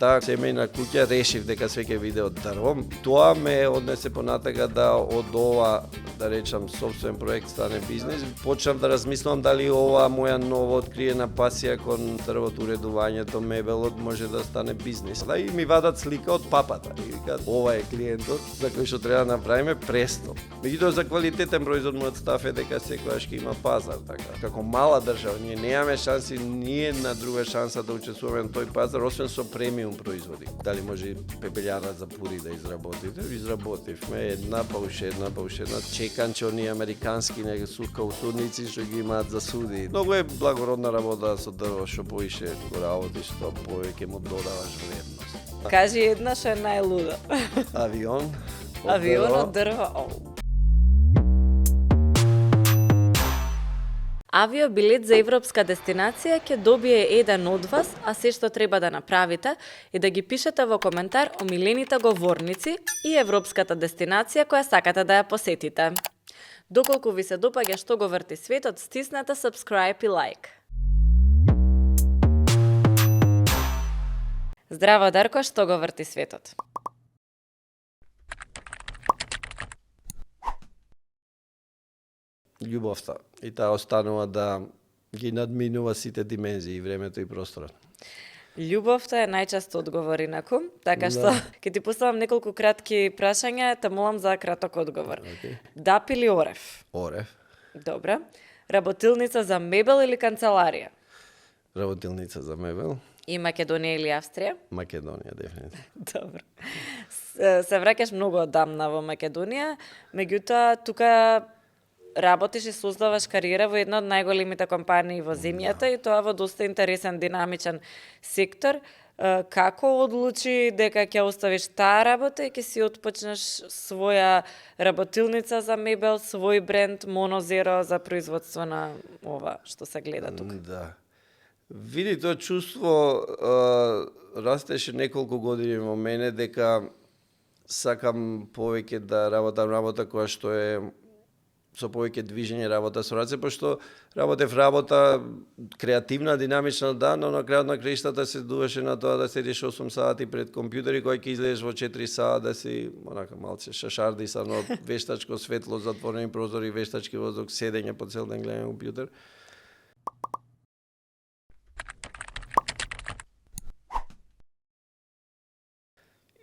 таа семејна куќа решив дека све ќе биде од дрво. Тоа ме однесе понатака да од ова, да речам, собствен проект стане бизнис. Почнав да размислувам дали ова моја нова откриена пасија кон дрвото, уредувањето, мебелот може да стане бизнис. Да и ми вадат слика од папата и викаат ова е клиентот за кој што треба да направиме престо. Меѓутоа за квалитетен производ мојот став е дека секогаш ќе има пазар, така. Како мала држава ние немаме шанси, ни една друга шанса да учествуваме на тој пазар освен со премиум производи. Дали може пепелјара за пури да изработите? Изработивме една па уште една чеканче оние американски каутурници што ги имаат за суди. Многу е благородна работа со дрво, што поише го работиш, што повеќе му додаваш вредност. Кажи една што е најлуда. Авион. Авион од дрво. Авиобилет за европска дестинација ќе добие еден од вас, а се што треба да направите е да ги пишете во коментар омилените говорници и европската дестинација која сакате да ја посетите. Доколку ви се допаѓа што го врти светот, стиснете subscribe и лайк. Здраво, Дарко, што го врти светот? Љубовта. И таа останува да ги надминува сите димензии, времето и просторот. Љубовта е најчесто одговор инаку, така што ќе ти поставам неколку кратки прашања, те молам за краток одговор. Okay. Дап или орев? Орев. Добра. Работилница за мебел или канцеларија? Работилница за мебел. И Македонија или Австрија? Македонија, дефинитивно. Добро. Се враќаш многу одамна во Македонија, меѓутоа тука работиш и создаваш кариера во една од најголемите компании во земјата и тоа во доста интересен, динамичен сектор. Како одлучи дека ќе оставиш таа работа и ќе си отпочнеш своја работилница за мебел, свој бренд Монозеро за производство на ова што се гледа тука? Да. Види, тоа чувство растеше неколку години во мене дека сакам повеќе да работам работа која што е со повеќе движење, работа со раце, пошто работев работа креативна, динамична, да, но на крајот на краиштата се дуваше на тоа да седиш 8 сати пред компјутер и кој ќе излезеш во 4 сата да си онака малце шашардисан од вештачко светло, затворени прозори, вештачки воздух, седење по цел ден гледање компјутер.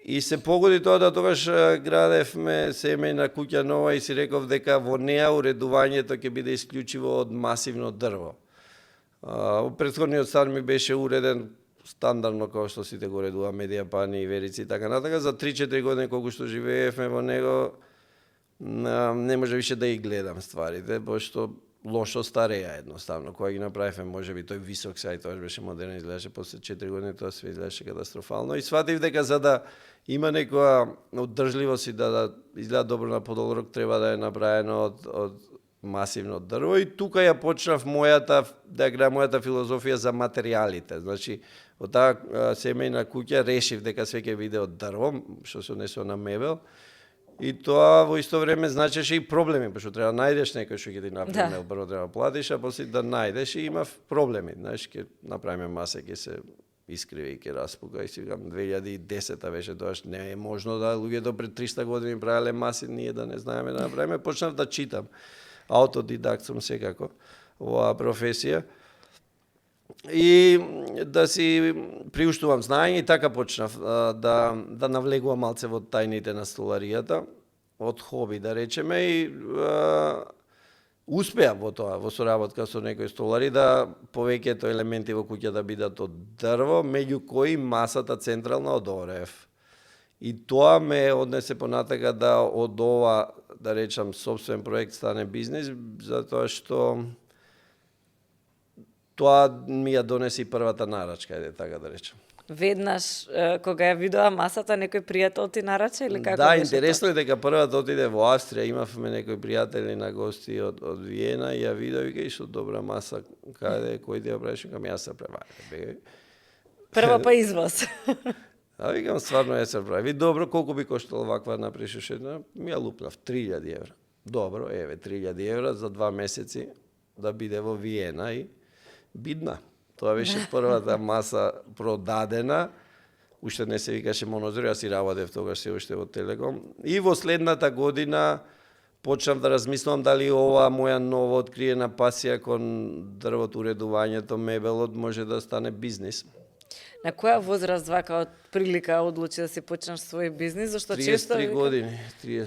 И се погоди тоа да тогаш градевме семејна куќа нова и си реков дека во неа уредувањето ќе биде исклучиво од масивно дрво. Претходниот стан ми беше уреден стандардно како што сите го уредува медијапани, иверици и така натака. За 3-4 години колку што живеевме во него не може више да ги гледам стварите, пошто лошо стареа едноставно. Кога ги направивме, можеби тој висок сај, тоа беше модерно, изгледаше после 4 години, тоа све изгледаше катастрофално. И сватив дека за да има некоја одржливост и да изгледа добро на подолг треба да е направено од масивно дрво. И тука ја почнав да градам мојата филозофија за материјалите. Значи, од таа семејна куќа решив дека све ќе биде од дрво, што се однесува на мебел. И тоа во исто време значеше и проблеми, пошто треба да најдеш некој што ќе ти направи мебел, прво треба да платиш, а после да најдеш и има проблеми. Знаеш, ќе направиме маса, ќе се искриви и ќе распука. И си викам, 2010-та беше тоаш, не е можно да луѓето пред 300 години правеле маси, ние да не знаеме да направиме. Почнав да читам. Аутодидакт сум секако во професија. И да си приуштувам знаење и така почнав да навлегувам малце во тајните на столаријата, од хоби да речеме, и успеав во тоа, во соработка со некои столари, да повеќето елементи во куќа да бидат од дрво, меѓу кои масата централна од орев. И тоа ме однесе понатака да од ова, да речам, собствен проект стане бизнис, затоа што тоа ми ја донеси првата нарачка, ајде така да речем. Веднаш, кога ја видоа масата, некој пријател ти нарача или како? Да, интересно е дека првата отиде во Австрија, имавме некои пријатели на гости од Виена и ја видов и кај што добра маса, каде, кој ти ја правиш, кам јас се правам. Прва па извоз. А викам, стварно ја се прави. Добро, колку би коштало ваква напишеш една? Ми ја лупнав 3000 евра. Добро, еве 3000 евра за 2 месеци да биде во Виена и бидна. Тоа беше првата маса продадена, уште не се викаше Монозор, јас си работев тогаш се уште во Телеком. И во следната година почнав да размислувам дали ова моја нова откриена пасија кон дрвото, уредувањето, мебелот може да стане бизнис. На која возраст вака од прилика одлучи да си почнеш свој бизнис, зашто често 33 години,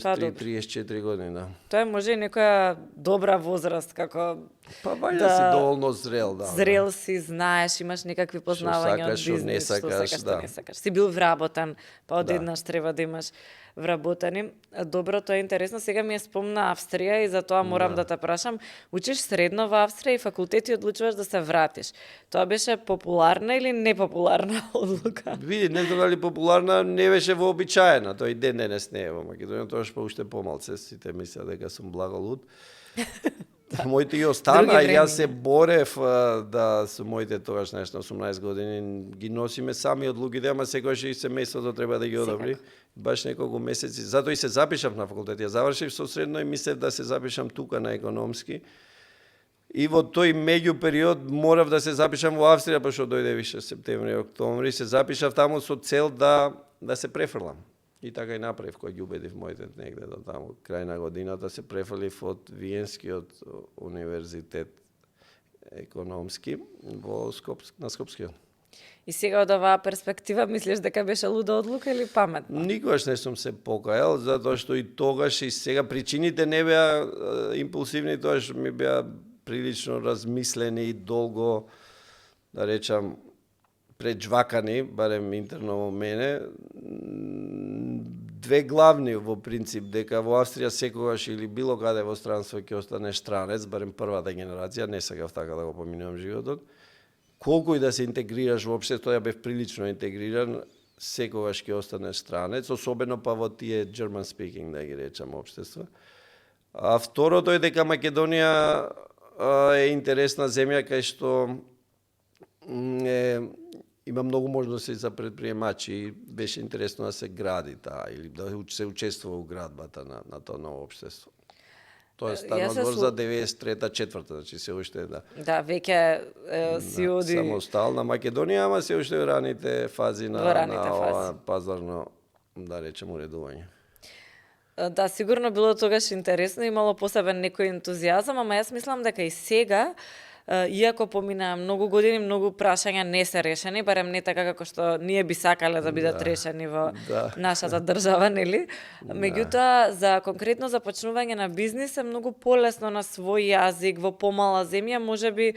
Па, 33, добро. 34 години, да. Тоа може и некоја добра возраст, како Па вајда си доволно зрел, да. зрел си, знаеш, имаш некакви познавања од сакаш, што не бизнис, што сакаш, сакаш, да. што не сакаш. Си бил вработен, па одеднаш треба да имаш вработени. Добро, тоа е интересно. Сега ми е спомна Австрија и затоа морам да те прашам. Учиш средно во Австрија и факултети одлучуваш да се вратиш. Тоа беше популарна или непопуларна одлука? Види, не знам дали популарна, не беше вообичаена. Тој ден денес не е во Македонија, тоа па уште помалце сите мислеа дека сум благолуд. Моите и остана, Други и јас се времиња. борев да со моите тогаш нешто 18 години ги носиме сами одлуките, ама секогаш и семејството треба да ги одобри. Баш неколку месеци. Затоа и се запишав на факултет. Ја завршив со средно и мислев да се запишам тука на економски. И во тој меѓу период морав да се запишам во Австрија, пошто дојде више септември, октомври, се запишав таму со цел да се префрлам. И така и направив, кој ги убедив моите негде до таму. Крај на годината се префрлив од Виенскиот универзитет економски на Скопскиот. И сега од оваа перспектива мислиш дека беше луда одлука или паметна? Никогаш не сум се покајал, затоа што и тогаш и сега причините не беа импулсивни, тогаш ми беа прилично размислени и долго, да речам, преджвакани, барем интерно во мене. Две главни во принцип, дека во Австрија секогаш или било каде во странство ќе останеш странец, барем првата генерација, не сакав така да го поминувам животот. Колку и да се интегрираш во општеството, ја бев прилично интегриран, секогаш ќе останеш странец, особено па во тие German speaking, да ги речам, општества. А второто е дека Македонија е интересна земја кај што има многу можности за предприемачи и беше интересно да се гради таа или да се учествува у градбата на тоа ново општество. Тоа стана Јас се збор за 93-4, значи се уште да. Да, веќе си оди... Самостална Македонија, ама се уште во раните фази Во раните на ова фази. пазарно, да речем, уредување. Да, сигурно било тогаш интересно, имало посебен некој ентузијазам, ама јас мислам дека и сега, иако поминаа многу години, многу прашања не се решени, барем не така како што ние би сакале да бидат решени во нашата држава, нели? Меѓутоа, за конкретно започнување на бизнис е многу полесно на свој јазик, во помала земја, можеби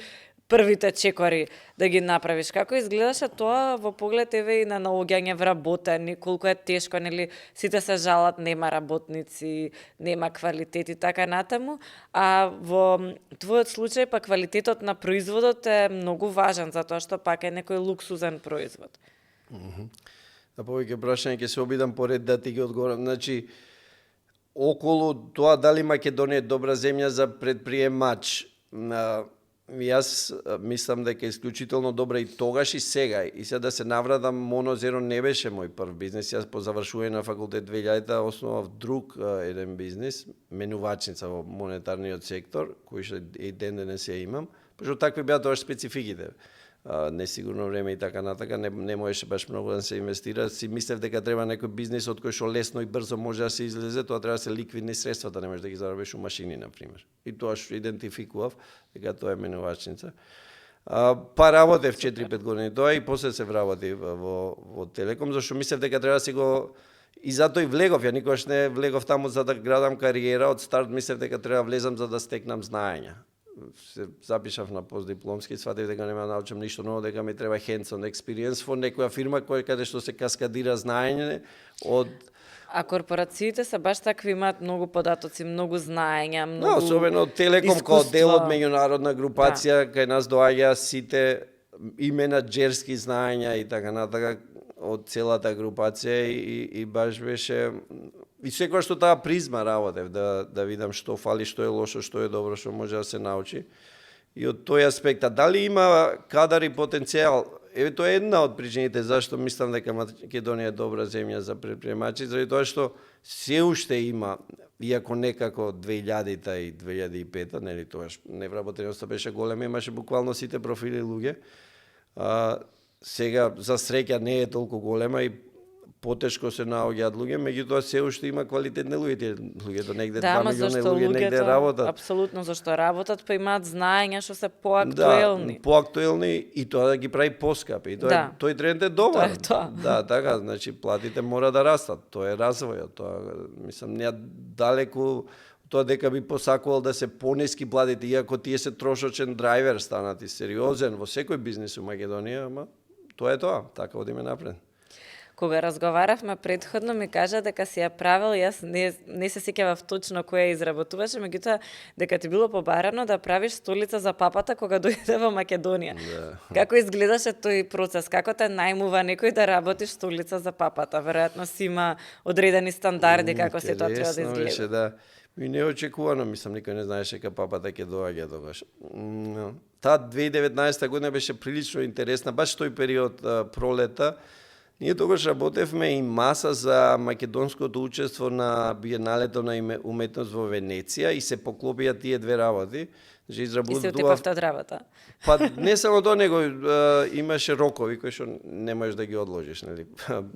првите чекори да ги направиш. Како изгледаше тоа во поглед еве и на наоѓање вработени, колку е тешко, нели, сите се жалат, нема работници, нема квалитет и така натаму, а во твојот случај па квалитетот на производот е многу важен, затоа што пак е некој луксузен производ. На повеќе прашања ќе се обидам поред да ти ги одговорам. Значи, околу тоа дали Македонија е добра земја за предприемач, јас мислам дека е исклучително добра и тогаш и сега. И сега да се навратам, Монозеро не беше мој прв бизнес. Јас по завршување на факултет 2000 основав друг еден бизнес, менувачница во монетарниот сектор, кој што и ден денес ја имам. Пошто такви беа тоа спецификите. Несигурно време и така натака, не можеше баш многу да се инвестира. Си мислев дека треба некој бизнес од кој што лесно и брзо може да се излезе, тоа треба да се ликвидни средствата, не можеш да ги заробиш у машини, на пример. И тоа што идентификував, дека тоа е менувачница. Па работев 4-5 години тоа и после се вработив во Телеком, зашто мислев дека треба да се го... И затоа и влегов, ја никогаш не влегов таму за да градам кариера, од старт мислев дека треба да влезам за да стекнам знаења. Се запишав на постдипломски, сватив дека нема да научам ништо ново, дека ми треба hands-on experience во некоја фирма каде што се каскадира знаење од... А корпорациите се баш такви, имаат многу податоци, многу знаења, многу особено Телеком као искуство. дел од меѓународна групација, кај нас доаѓа сите и менаџерски знаења и така натака од целата групација и баш беше... И секој што таа призма работев, да видам што фали, што е лошо, што е добро, што може да се научи. И од тој аспект, дали има кадар и потенцијал? Еве тоа е една од причините зашто мислам дека Македонија е добра земја за предприемачи, заради тоа што се уште има, иако некако 2000-та и 2005-та, нели тоаш невработеноста беше голема, имаше буквално сите профили луѓе. сега за среќа не е толку голема и потешко се наоѓаат луѓе, меѓутоа се уште има квалитетни луѓе, тие луѓето негде 2 ама милиони зашто луѓе негде луѓето, работат. апсолутно, зашто работат, па имаат знаења што се поактуелни. Да, поактуелни и тоа да ги прави поскапи. И тоа Да. тој тренд е добар. Тоа е тоа. Да, така, значи платите мора да растат. Тоа е развојот, тоа мислам не далеку тоа дека би посакувал да се понески платите, иако тие се трошочен драйвер станат и сериозен во секој бизнис у Македонија, ама тоа е тоа, така одиме напред. Кога разговаравме предходно, ми кажа дека си ја правил, јас не се сеќавав точно која изработуваше, меѓутоа дека ти било побарано да правиш столица за папата кога дојде во Македонија. Да. Како изгледаше тој процес? Како те најмува некој да работиш столица за папата? Веројатно си има одредени стандарди како се тоа треба да Интересно изгледа. беше, да. И неочекувано, мислам, никој не знаеше дека папата ќе доаѓа тогаш. Таа 2019 година беше прилично интересна, баш тој период пролета. Ние тогаш работевме и маса за македонското учество на Биеналето на уметност во Венеција и се поклопија тие две работи. Значи, И се изработував... отепавте од работа. Па не само тоа, него имаше рокови кои што не можеш да ги одложиш, нели?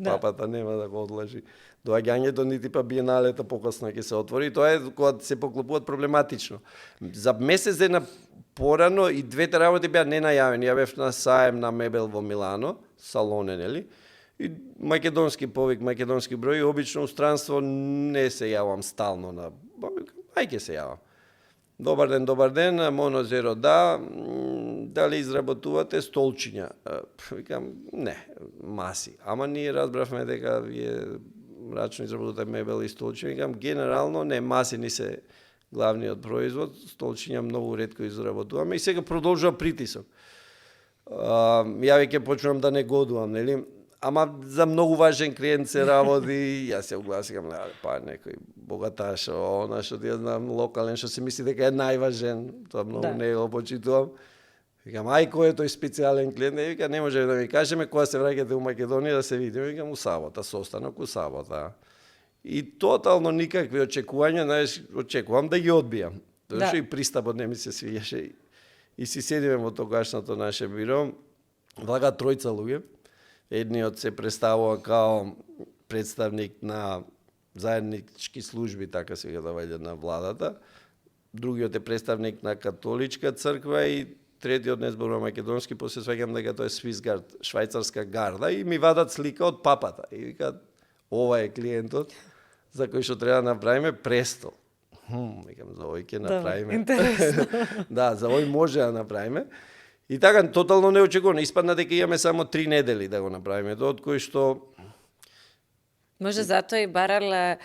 Папата нема да го одложи. Доаѓањето нити па биеналето покасно ќе се отвори. Тоа е кога се поклопуваат проблематично. За месец дена порано и двете работи беа ненајавени. Ја бев на саем на мебел во Милано, салоне, нели? И македонски повик, македонски број, обично у странство не се јавам стално на... Ај ќе се јавам. Добар ден, Моно Зеро, да, дали изработувате столчиња? Викам, не, маси. Ама ние разбравме дека вие мрачно изработувате мебел и столчиња. Викам, генерално не, маси ни се главниот производ, столчиња многу ретко изработуваме и сега продолжува притисок. Ја веќе почнувам да не годувам, нели? Ама за многу важен клиент се работи, јас се огласикам, па некој богаташ, она што ја знам, локален, што се мисли дека е најважен, тоа многу не го почитувам. Викам, ај кој е тој специјален клиент? Вика, не може да ми кажеме кога се враќате у Македонија да се видиме. Викам, у сабота, состанок у сабота. И тотално никакви очекувања, знаеш, очекувам да ги одбијам. Тоа што и пристапот не ми се свиѓаше. И си седиме во тогашното наше биро, влага тројца луѓе. Едниот се представува као представник на заеднички служби, така се го доведе на владата. Другиот е представник на католичка црква и третиот не зборува македонски, после сваќам дека тоа е Свисгард, швајцарска гарда и ми вадат слика од папата. И викаат, ова е клиентот за кој што треба да направиме престол. Викам, за овој ќе направиме. Интересно. Да, за овој може да направиме. И така, тотално неочекувано. Испадна дека имаме само 3 недели да го направиме, од кои што... Може затоа и барале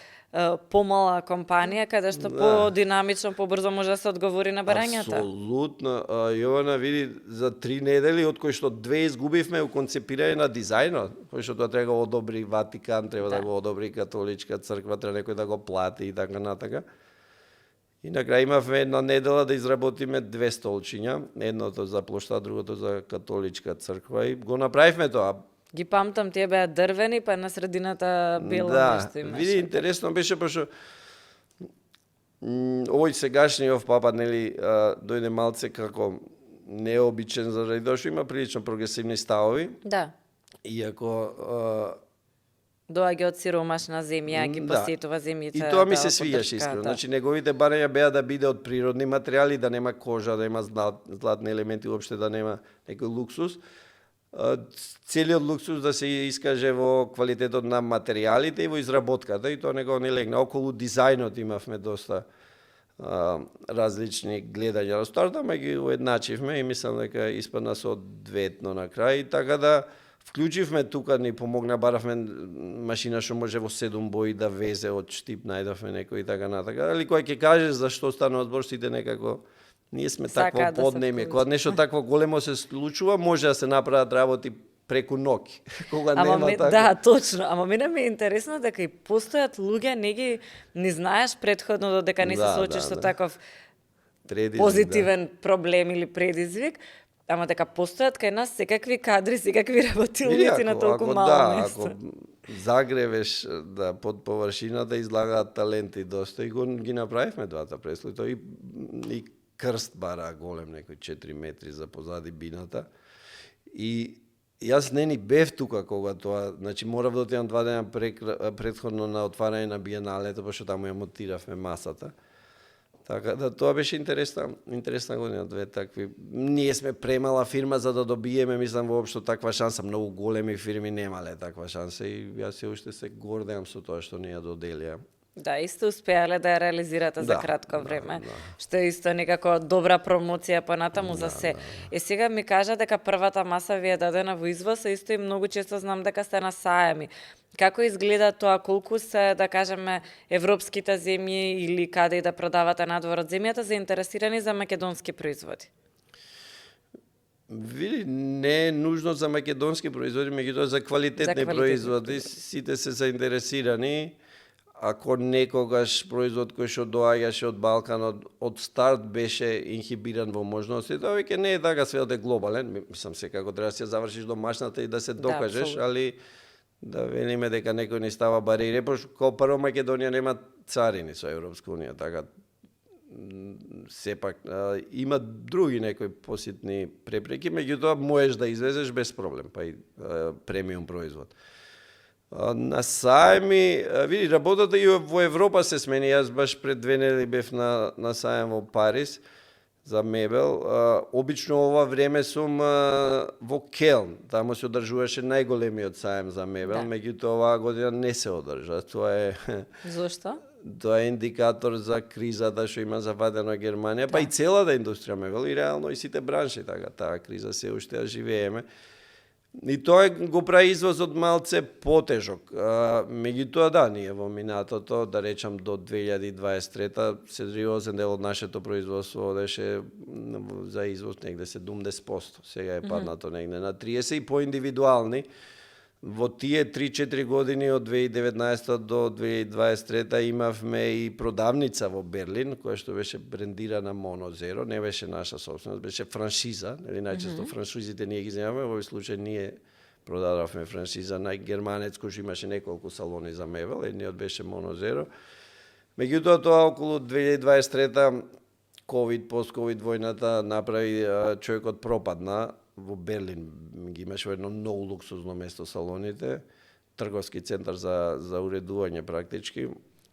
помала компанија, каде што по-динамично, побрзо може да се одговори на барањата. Апсолутно. Јована, види, за 3 недели, од кои што 2 изгубивме у концепирање на дизајнот, кој што тоа треба да го одобри Ватикан, треба да го одобри католичка црква, треба некој да го плати и така натака. И на крај имавме една недела да изработиме 2 столчиња, едното за плошта, другото за католичка црква и го направивме тоа. Ги памтам, тие беа дрвени, па на средината бело нешто имаше. Види, интересно беше, пошто овој сегашниот папа, нели, дојде малце како необичен, заради тоа што има прилично прогресивни ставови. Да. Иако Доаѓа од сиромашна земја, ги посетува земјите. И тоа ми се свиѓаше искрено. Значи, неговите барања беа да биде од природни материјали, да нема кожа, да нема златни елементи, уопште да нема некој луксус. Целиот луксус да се искаже во квалитетот на материјалите и во изработката, и тоа него не легна. Околу дизајнот имавме доста различни гледања на старта, ама ги уедначивме и мислам дека испадна соодветно на крај, така да вклучивме тука, ни помогна, баравме машина што може во 7 бои да везе од штип, најдовме некој и така натака. Али кој ќе кажеш зашто станува збор, сите некако ние сме такво поднемје. Кога нешто такво големо се случува, може да се направат работи преку ноќ. Кога нема така. Да, точно. Ама мене ми е интересно дека и постојат луѓе, не знаеш предходно додека не се соочиш со таков позитивен проблем или предизвик. Ама дека постојат кај нас секакви кадри, секакви работилници на толку мало место. Ако загревеш под површината излагаат таленти доста и ги направивме двата престои. Тој и крст бара голем, некој 4 метри за позади бината. И Јас не ни бев тука кога тоа, значи морав да отидам 2 дена претходно на отварање на биеналето, пошто таму ја монтиравме масата. Така да тоа беше интересна година, две такви. Ние сме премала фирма за да добиеме, мислам, воопшто таква шанса. Многу големи фирми немале таква шанса и јас се уште се гордеам со тоа што ни ја доделија. Да, исто успеале да ја реализирате за кратко време, што е исто некако добра промоција понатаму за се. И сега ми кажа дека првата маса ви е дадена во извоз, а исто и многу често знам дека сте на сајами. Како изгледа тоа, колку се, да кажеме, европските земји или каде и да продавате надвор од земјата заинтересирани за македонски производи? Види, не е нужно за македонски производи, меѓутоа за квалитетни производи сите се заинтересирани. Ако некогаш производ кој што доаѓаше од Балканот од старт беше инхибиран во можностите, тоа веќе не е така, светот е глобален. Мислам, секако треба да се завршиш домашната и да се докажеш, али да велиме дека некој не става бариери, пошто како прво Македонија нема царини со Европска унија, така сепак има други некои поситни препреки, меѓутоа можеш да извезеш без проблем, па и премиум производ. На сајми, види, работата и во Европа се смени. Јас баш пред 2 недели бев на сајм во Париз за мебел. Обично ова време сум во Келн. Таму се одржуваше најголемиот сајм за мебел, меѓутоа оваа година не се одржа. Тоа е Зошто? Тоа е индикатор за кризата што има завадено Германија, па и целата индустрија мебел и реално и сите бранши, така таа криза се уште ја живееме. И тоа го прави извозот малце потежок. Меѓутоа да, ние во минатото, да речам до 2023, сериозен дел од нашето производство одеше за извоз негде 70%. Сега е паднато негде на 30% и поиндивидуални. Во тие 3-4 години од 2019 до 2023 имавме и продавница во Берлин, која што беше брендирана Monozero, не беше наша собственост, беше франшиза, нели најчесто франшизите ние ги земаме, во овој случај ние продадовме франшиза на германец кој имаше неколку салони за мебел, едниот беше Monozero. Меѓутоа тоа околу 2023 ковид, пост-ковид војната направи човекот пропадна. Во Берлин ги имаше едно многу луксузно место салоните, трговски центар за уредување практички.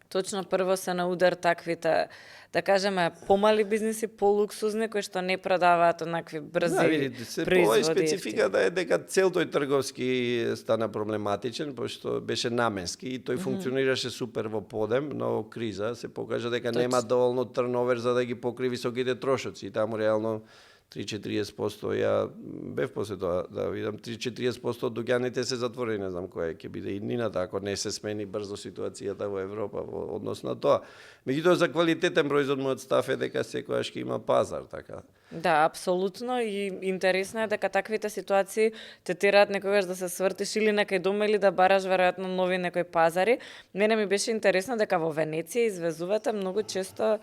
Точно прво се на удар таквите, да кажеме, помали бизниси, полуксузни, кои што не продаваат онакви брзи производи. Ова спецификата е дека цел тој трговски стана проблематичен, пошто беше наменски и тој функционираше супер во подем, но криза се покажа дека нема доволно трновер за да ги покри високите трошоци. И таму реално 3-40%, ја бев после тоа да видам, 3-40% од дуќаните се затворени, не знам која ќе биде иднината, ако не се смени брзо ситуацијата во Европа во однос на тоа. Меѓутоа за квалитетен производ мојот став е дека секојаш ќе има пазар, така. Да, апсолутно, и интересно е дека таквите ситуации те тераат некогаш да се свртиш или некај дома или да бараш веројатно нови некои пазари. Мене ми беше интересно дека во Венеција извезувате многу често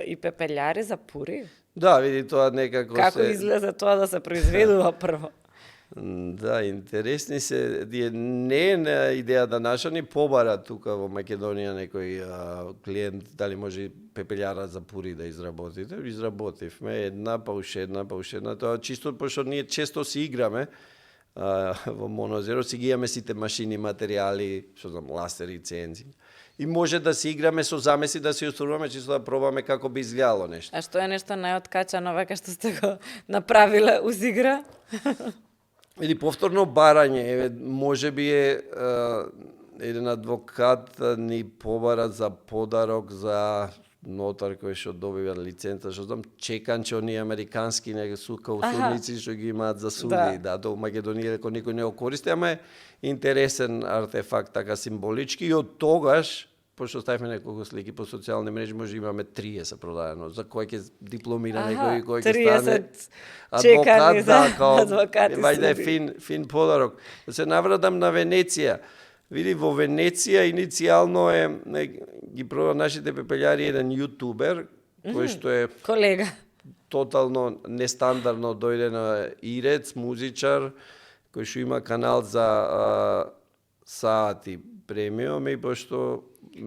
и пепељари за пури. Да, види тоа некако Како излезе тоа да се произведува прво? Да, интересни се, не е на идејата наша, ни побара тука во Македонија некој клиент, дали може пепељара за пури да изработите. Изработивме една, па уште една, тоа чисто пошто ние често си играме во Monozero, си ги имаме сите машини, материјали, што знам, ластери, цензи. И може да си играме со замеси, да си остваруваме, чисто да пробаме како би изгледало нешто. А што е нешто најоткачано веќе што сте го направиле уз игра? Или повторно барање, може би е еден адвокат ни побара за подарок за нотар кој што добива лиценца, што знам, чеканче оние американски судници што ги имаат за суди, да, до Македонија кој никој не го користи, ама е интересен артефакт, така символички, и од тогаш, пошто ставивме неколку слики по социјални мрежи, може имаме 30 продадено, за кој ќе дипломира некој, кој ќе стане адвокат, да, као, вајде е фин подарок. Да се навратам на Венеција. Види, во Венеција иницијално ги проба нашите пепељари еден јутубер, кој што е колега. Тотално нестандардно дојде на ирец, музичар, кој што има канал за саати премиум и пошто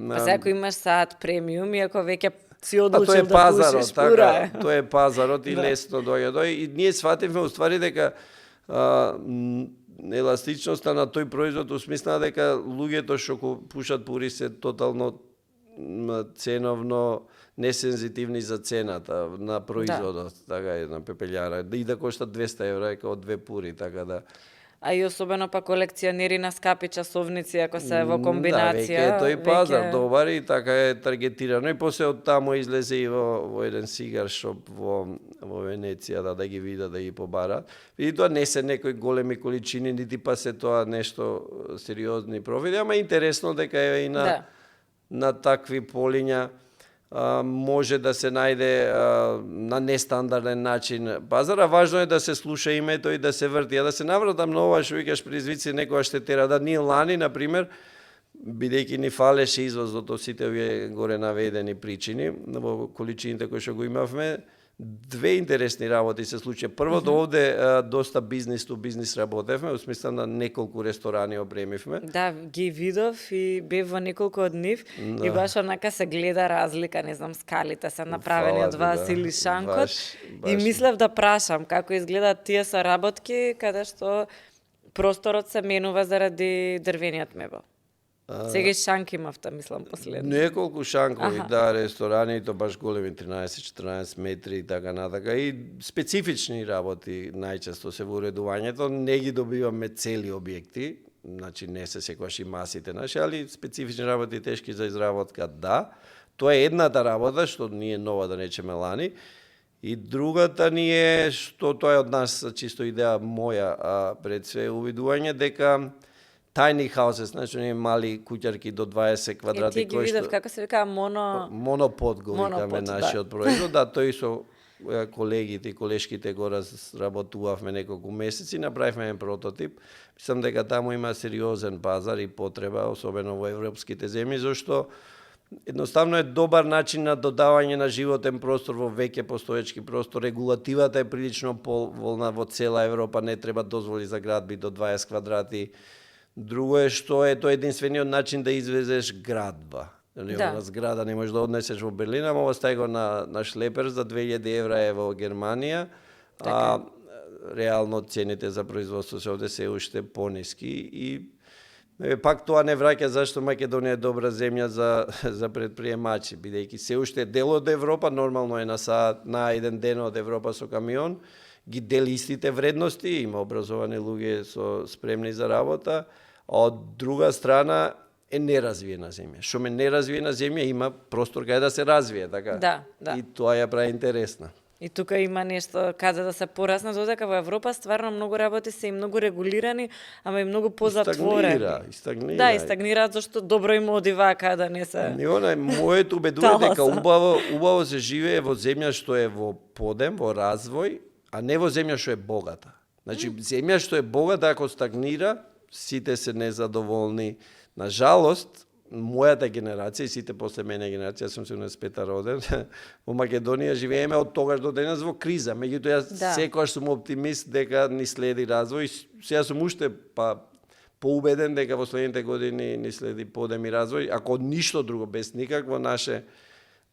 Па сега ако имаш саат премиум и ако веќе си одлучил да пазарот, пушиш, пура тоа е пазарот и лесно доаѓа. И ние свативме уствари дека еластичноста на тој производ у смисла дека луѓето што пушат пури се тотално ценовно несензитивни за цената на производот, така е на пепелјара. И да кошта 200 евра како 2 пури, така да. А и особено па колекционери на скапи часовници, ако се во комбинација. Да, веќе е тој пазар добар и така е таргетирано. И после од таму излезе и во еден сигар шоп во Венеција да ги видат, да ги побарат. И тоа не се некои големи количини, нити па се тоа нешто сериозни профити, ама интересно дека е и на такви полиња може да се најде на нестандарден начин пазара. Важно е да се слуша името и да се врти. А да се навратам на ова што викаш предизвици некоја ще тера. Да ние лани, например, бидејќи ни фалеше извозот од сите овие горе наведени причини, во количините кои што го имавме, две интересни работи се случија. Првото, овде доста бизнес ту бизнес работевме, во смисла на неколку ресторани опремивме. Да, ги видов и бев во неколку од нив и баш онака се гледа разлика, не знам, скалите се направени од вас или шанкот. И мислев да прашам како изгледаат тие соработки каде што просторот се менува заради дрвениот мебел. Сега и шанки имавте, мислам, последно. Неколку шанкови, да, ресторани, и то баш големи, 13-14 метри и така натака. И специфични работи најчесто се во уредувањето. Не ги добиваме цели објекти, значи не се секогаш и масите наши, али специфични работи тешки за изработка, да. Тоа е едната работа, што ние нова да речеме лани. И другата ни е, што тоа е од нас чисто идеја моја пред све увидување, дека tiny houses, значи не мали куќарки до 20 квадрати. Ти ги видов како се викаа монопод го викаме нашиот производ. Да, тој со колегите и колешките го разработувавме неколку месеци, направивме еден прототип. Мислам дека таму има сериозен пазар и потреба, особено во европските земји, зашто едноставно е добар начин на додавање на животен простор во веќе постоечки простор. Регулативата е прилично поволна во цела Европа, не треба дозволи за градби до 20 квадрати. Друго е што е тоа единствениот начин да извезеш градба. Ова зграда не можеш да однесеш во Берлин, ама ова стај го на шлепер за 2000 евра е во Германија, а реално цените за производство се овде се уште пониски и пак тоа не враќа зашто Македонија е добра земја за предприемачи, бидејќи се уште е дел од Европа, нормално е на еден ден од Европа со камион, ги дели истите вредности, има образовани луѓе со спремни за работа, а од друга страна е неразвиена земја. Што ме неразвиена земја има простор каде да се развие, така? Да. И тоа ја прави интересна. И тука има нешто каде да се порасне, додека во Европа стварно многу работи се и многу регулирани, ама и многу позатворени. Стагнира. Да, и стагнираат зашто добро им оди вака да не се. Моето убедување дека убаво се живее во земја што е во подем, во развој, а не во земја што е богата. Значи, земја што е богата, ако стагнира, сите се незадоволни. На жалост, мојата генерација и сите после мене генерација, сум 75-та роден, во Македонија живееме од тогаш до денес во криза. Меѓутоа, секогаш сум оптимист дека ни следи развој. Сега сум уште поубеден дека во следните години ни следи подем и развој, ако ништо друго, без никакво наше,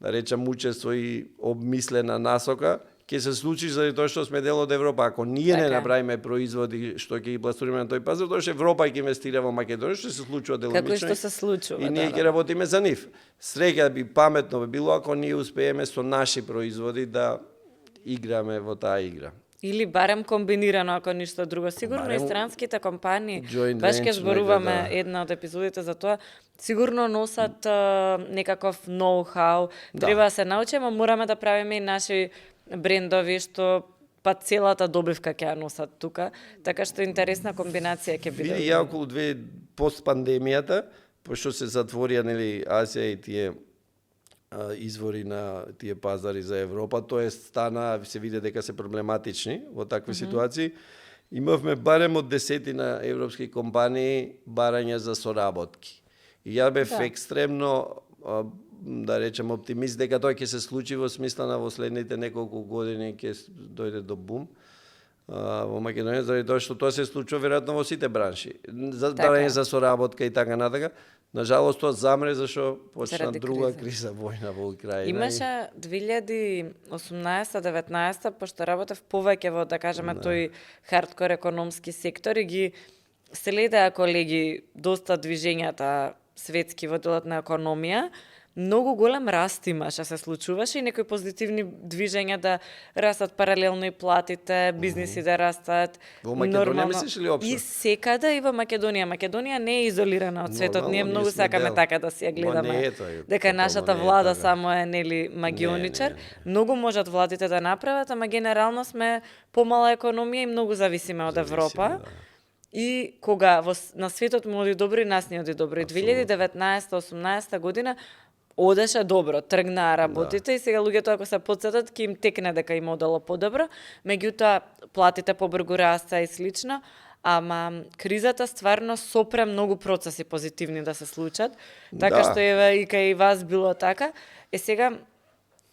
да речам, учество и обмислена насока, ќе се случи заради тоа што сме дел од Европа. Ако ние не направиме производи што ќе ги пласираме на тој пазар, тоа што Европа ќе инвестира во Македонија, што се случува деломично. Како што се случува, и ние ќе работиме за нив. Среќа би паметно би било ако ние успееме со наши производи да играме во таа игра. Или барем комбинирано, ако ништо друго. Сигурно и странските компании, баш ќе зборуваме една од епизодите за тоа, сигурно носат некаков ноу-хау. Треба да се научиме, мораме да правиме и наши брендови што па целата добивка ќе ја носат тука, така што интересна комбинација ќе биде. Ја околу пост пандемијата, пошто се затворија нели Азија и тие извори на тие пазари за Европа, тоа стана, се види дека се проблематични во такви ситуации. Имавме барем од 10 европски компании барања за соработки. И ја бев екстремно да речем оптимист дека тоа ќе се случи во смисла на во следните неколку години ќе дојде до бум. во Македонија, заради тоа што тоа се случува веројатно во сите бранши. За Така барање е. за соработка и така натака. Нажалост тоа замре зашо почна Заради друга криза. криза, војна во Украина. Имаше 2018-19, пошто работев повеќе во, да кажеме, тој хардкор економски сектор и ги следеа колеги доста движењата светски во делот на економија. Многу голем раст имаше, се случуваше и некои позитивни движења да растат паралелно и платите, бизниси да растат. Во Македонија мислиш или општо? И секаде и во Македонија. Македонија не е изолирана од светот. Нормално, Ние многу ние сме сакаме дел. така да си ја Ма гледаме. не е тоа, дека тотално нашата не е влада така. само е нели магионичар. Не. Многу можат владите да направат, ама генерално сме помала економија и многу зависиме од Европа. да. И кога на светот му оди добро и нас не оди добро. И 2019-18 година одеше добро, тргнаа работите и сега луѓето ако се потсетат ќе им текне дека им одело подобро, меѓутоа платите побрзо раста и слично, ама кризата стварно сопре многу процеси позитивни да се случат, така Да. што еве и кај вас било така. Сега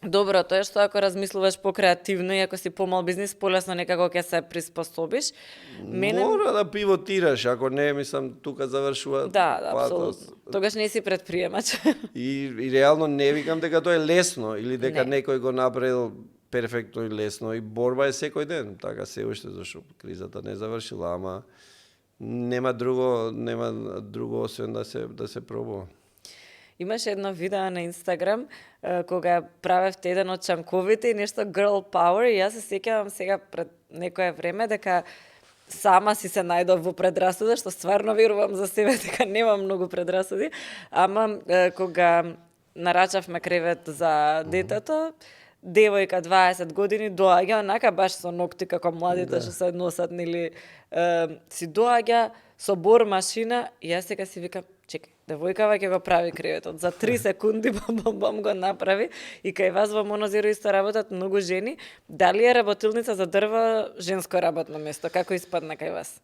доброто е што ако размислуваш покреативно и ако си помал бизнис, полесно некако ќе се приспособиш. Мора да пивотираш, ако не, мислам, тука завршува Да, патот. апсолутно. Тогаш не си предприемач. И реално не викам дека тоа е лесно или дека Не. некој го направил перфектно и лесно и борба е секој ден, така се уште зашто кризата не завршила, ама нема друго освен да се пробува. Имаше едно видео на Инстаграм кога правевте еден од чанковите и нешто girl power и јас се сеќавам сега пред некое време дека сама си се најдов во предрасуда, што стварно верувам за себе дека немам многу предрасуди, ама кога нарачавме кревет за детето, девојка 20 години доаѓа онака баш со ногти како младите што се носат нели си доаѓа со бор машина и јас сега си викам чекај, девојкава ќе го прави креветот. За 3 секунди бом го направи и кај вас во Монозеро исто работат многу жени. Дали е работилница за дрво женско работно место? Како испадна кај вас?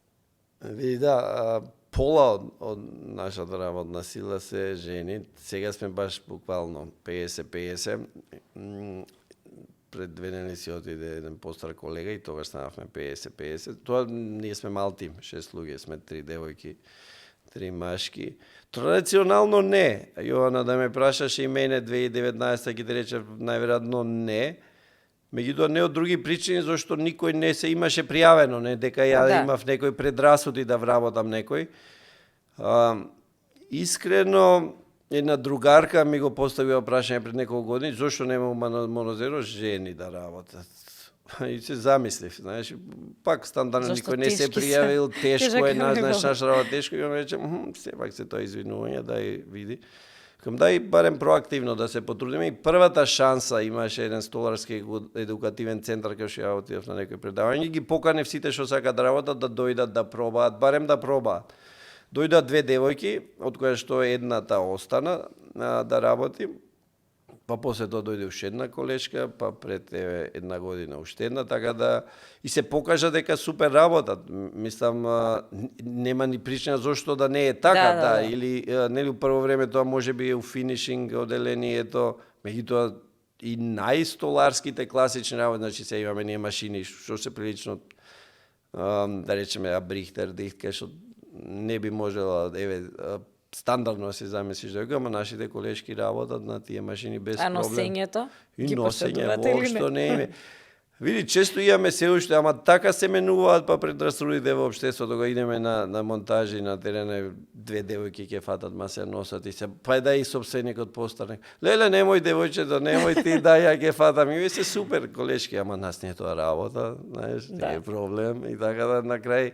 Види, да, пола од нашата работна сила се жени. Сега сме баш буквално 50-50. Пред 2 недели си отиде еден постар колега и тогаш станавме 50-50. Тоа ние сме мал тим, 6 луѓе, сме 3 девојки, 3 машки. Традиционално не. Јована да ме прашаше и мене 2019 ќе ти рече најверојатно не. Меѓутоа не од други причини зашто никој не се имаше пријавено, не дека ја Да. имав некој предрасуди да вработам некој. Искрено една другарка ми го поставила прашање пред неколку години зошто нема Монозеро жени да работат. И се замислив, знаеш, пак стандардно Зашто никој не се тешки се? пријавил, тешко Тежак е, е знаеш, него. наша работа тешко и он рече, сепак се тоа извинување, дај види. Кам дај барем проактивно да се потрудиме и првата шанса имаше еден столарски едукативен центар кај што ја отидов на некој предавање и ги поканев сите што сакаат да работат да дојдат да пробаат, барем да пробаат. Дојдат 2 девојки, од која што едната остана да работи, па после тоа дојде уште една колешка, па пред една година уште една, така да и се покажа дека супер работат. Мислам, нема ни причина зошто да не е така, Да. или нели прво време тоа можеби е у финишинг оделението, меѓутоа и најстоларските класични работи, значи се имаме ние машини што се прилично да речеме Абрихтер, Дихтер, што не би можела стандардно се замислиш дека, ама нашите колешки работат на тие машини без А проблем. носењето? И Ги носење поседувате или воопшто не? не име. Види, често имаме се уште, ама така се менуваат па предрасудите во општеството, кога идеме на монтажи на терена, 2 девојки ќе фатат, ма се носат и се, па да и собственикот постане. Леле, немој девојчето, немој ти, да ја ќе фатам. И ви се супер колешки, ама нас не е тоа работа, знаеш, не е проблем. И така да на крај,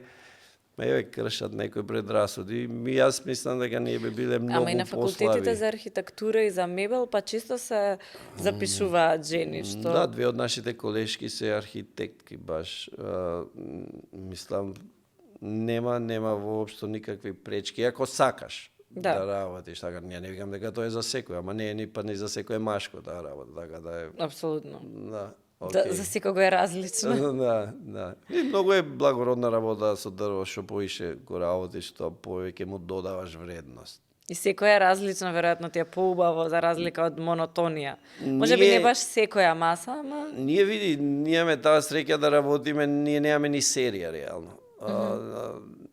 еве кршат некои предрасуди. Јас мислам дека ние би биле многу Ама и на факултетите послаби. за архитектура и за мебел, па чисто се запишуваат жени, што... Да, 2 од нашите колешки се архитектки баш. Мислам, нема воопшто никакви пречки, ако сакаш да работиш, така, не викам дека тоа е за секој, ама не е ни па ни за секој машко да работи, така да е. Апсолутно. Да. Да, за секого е различно. Да. И многу е благородна работа со дрво, што поише го работиш, тоа повеќе му додаваш вредност. И секоја е различно, веројатно ти е поубаво за разлика од монотонија. Може би не баш секоја маса, ама Ние види, ние имаме таа среќа да работиме, ние немаме ни серија реално.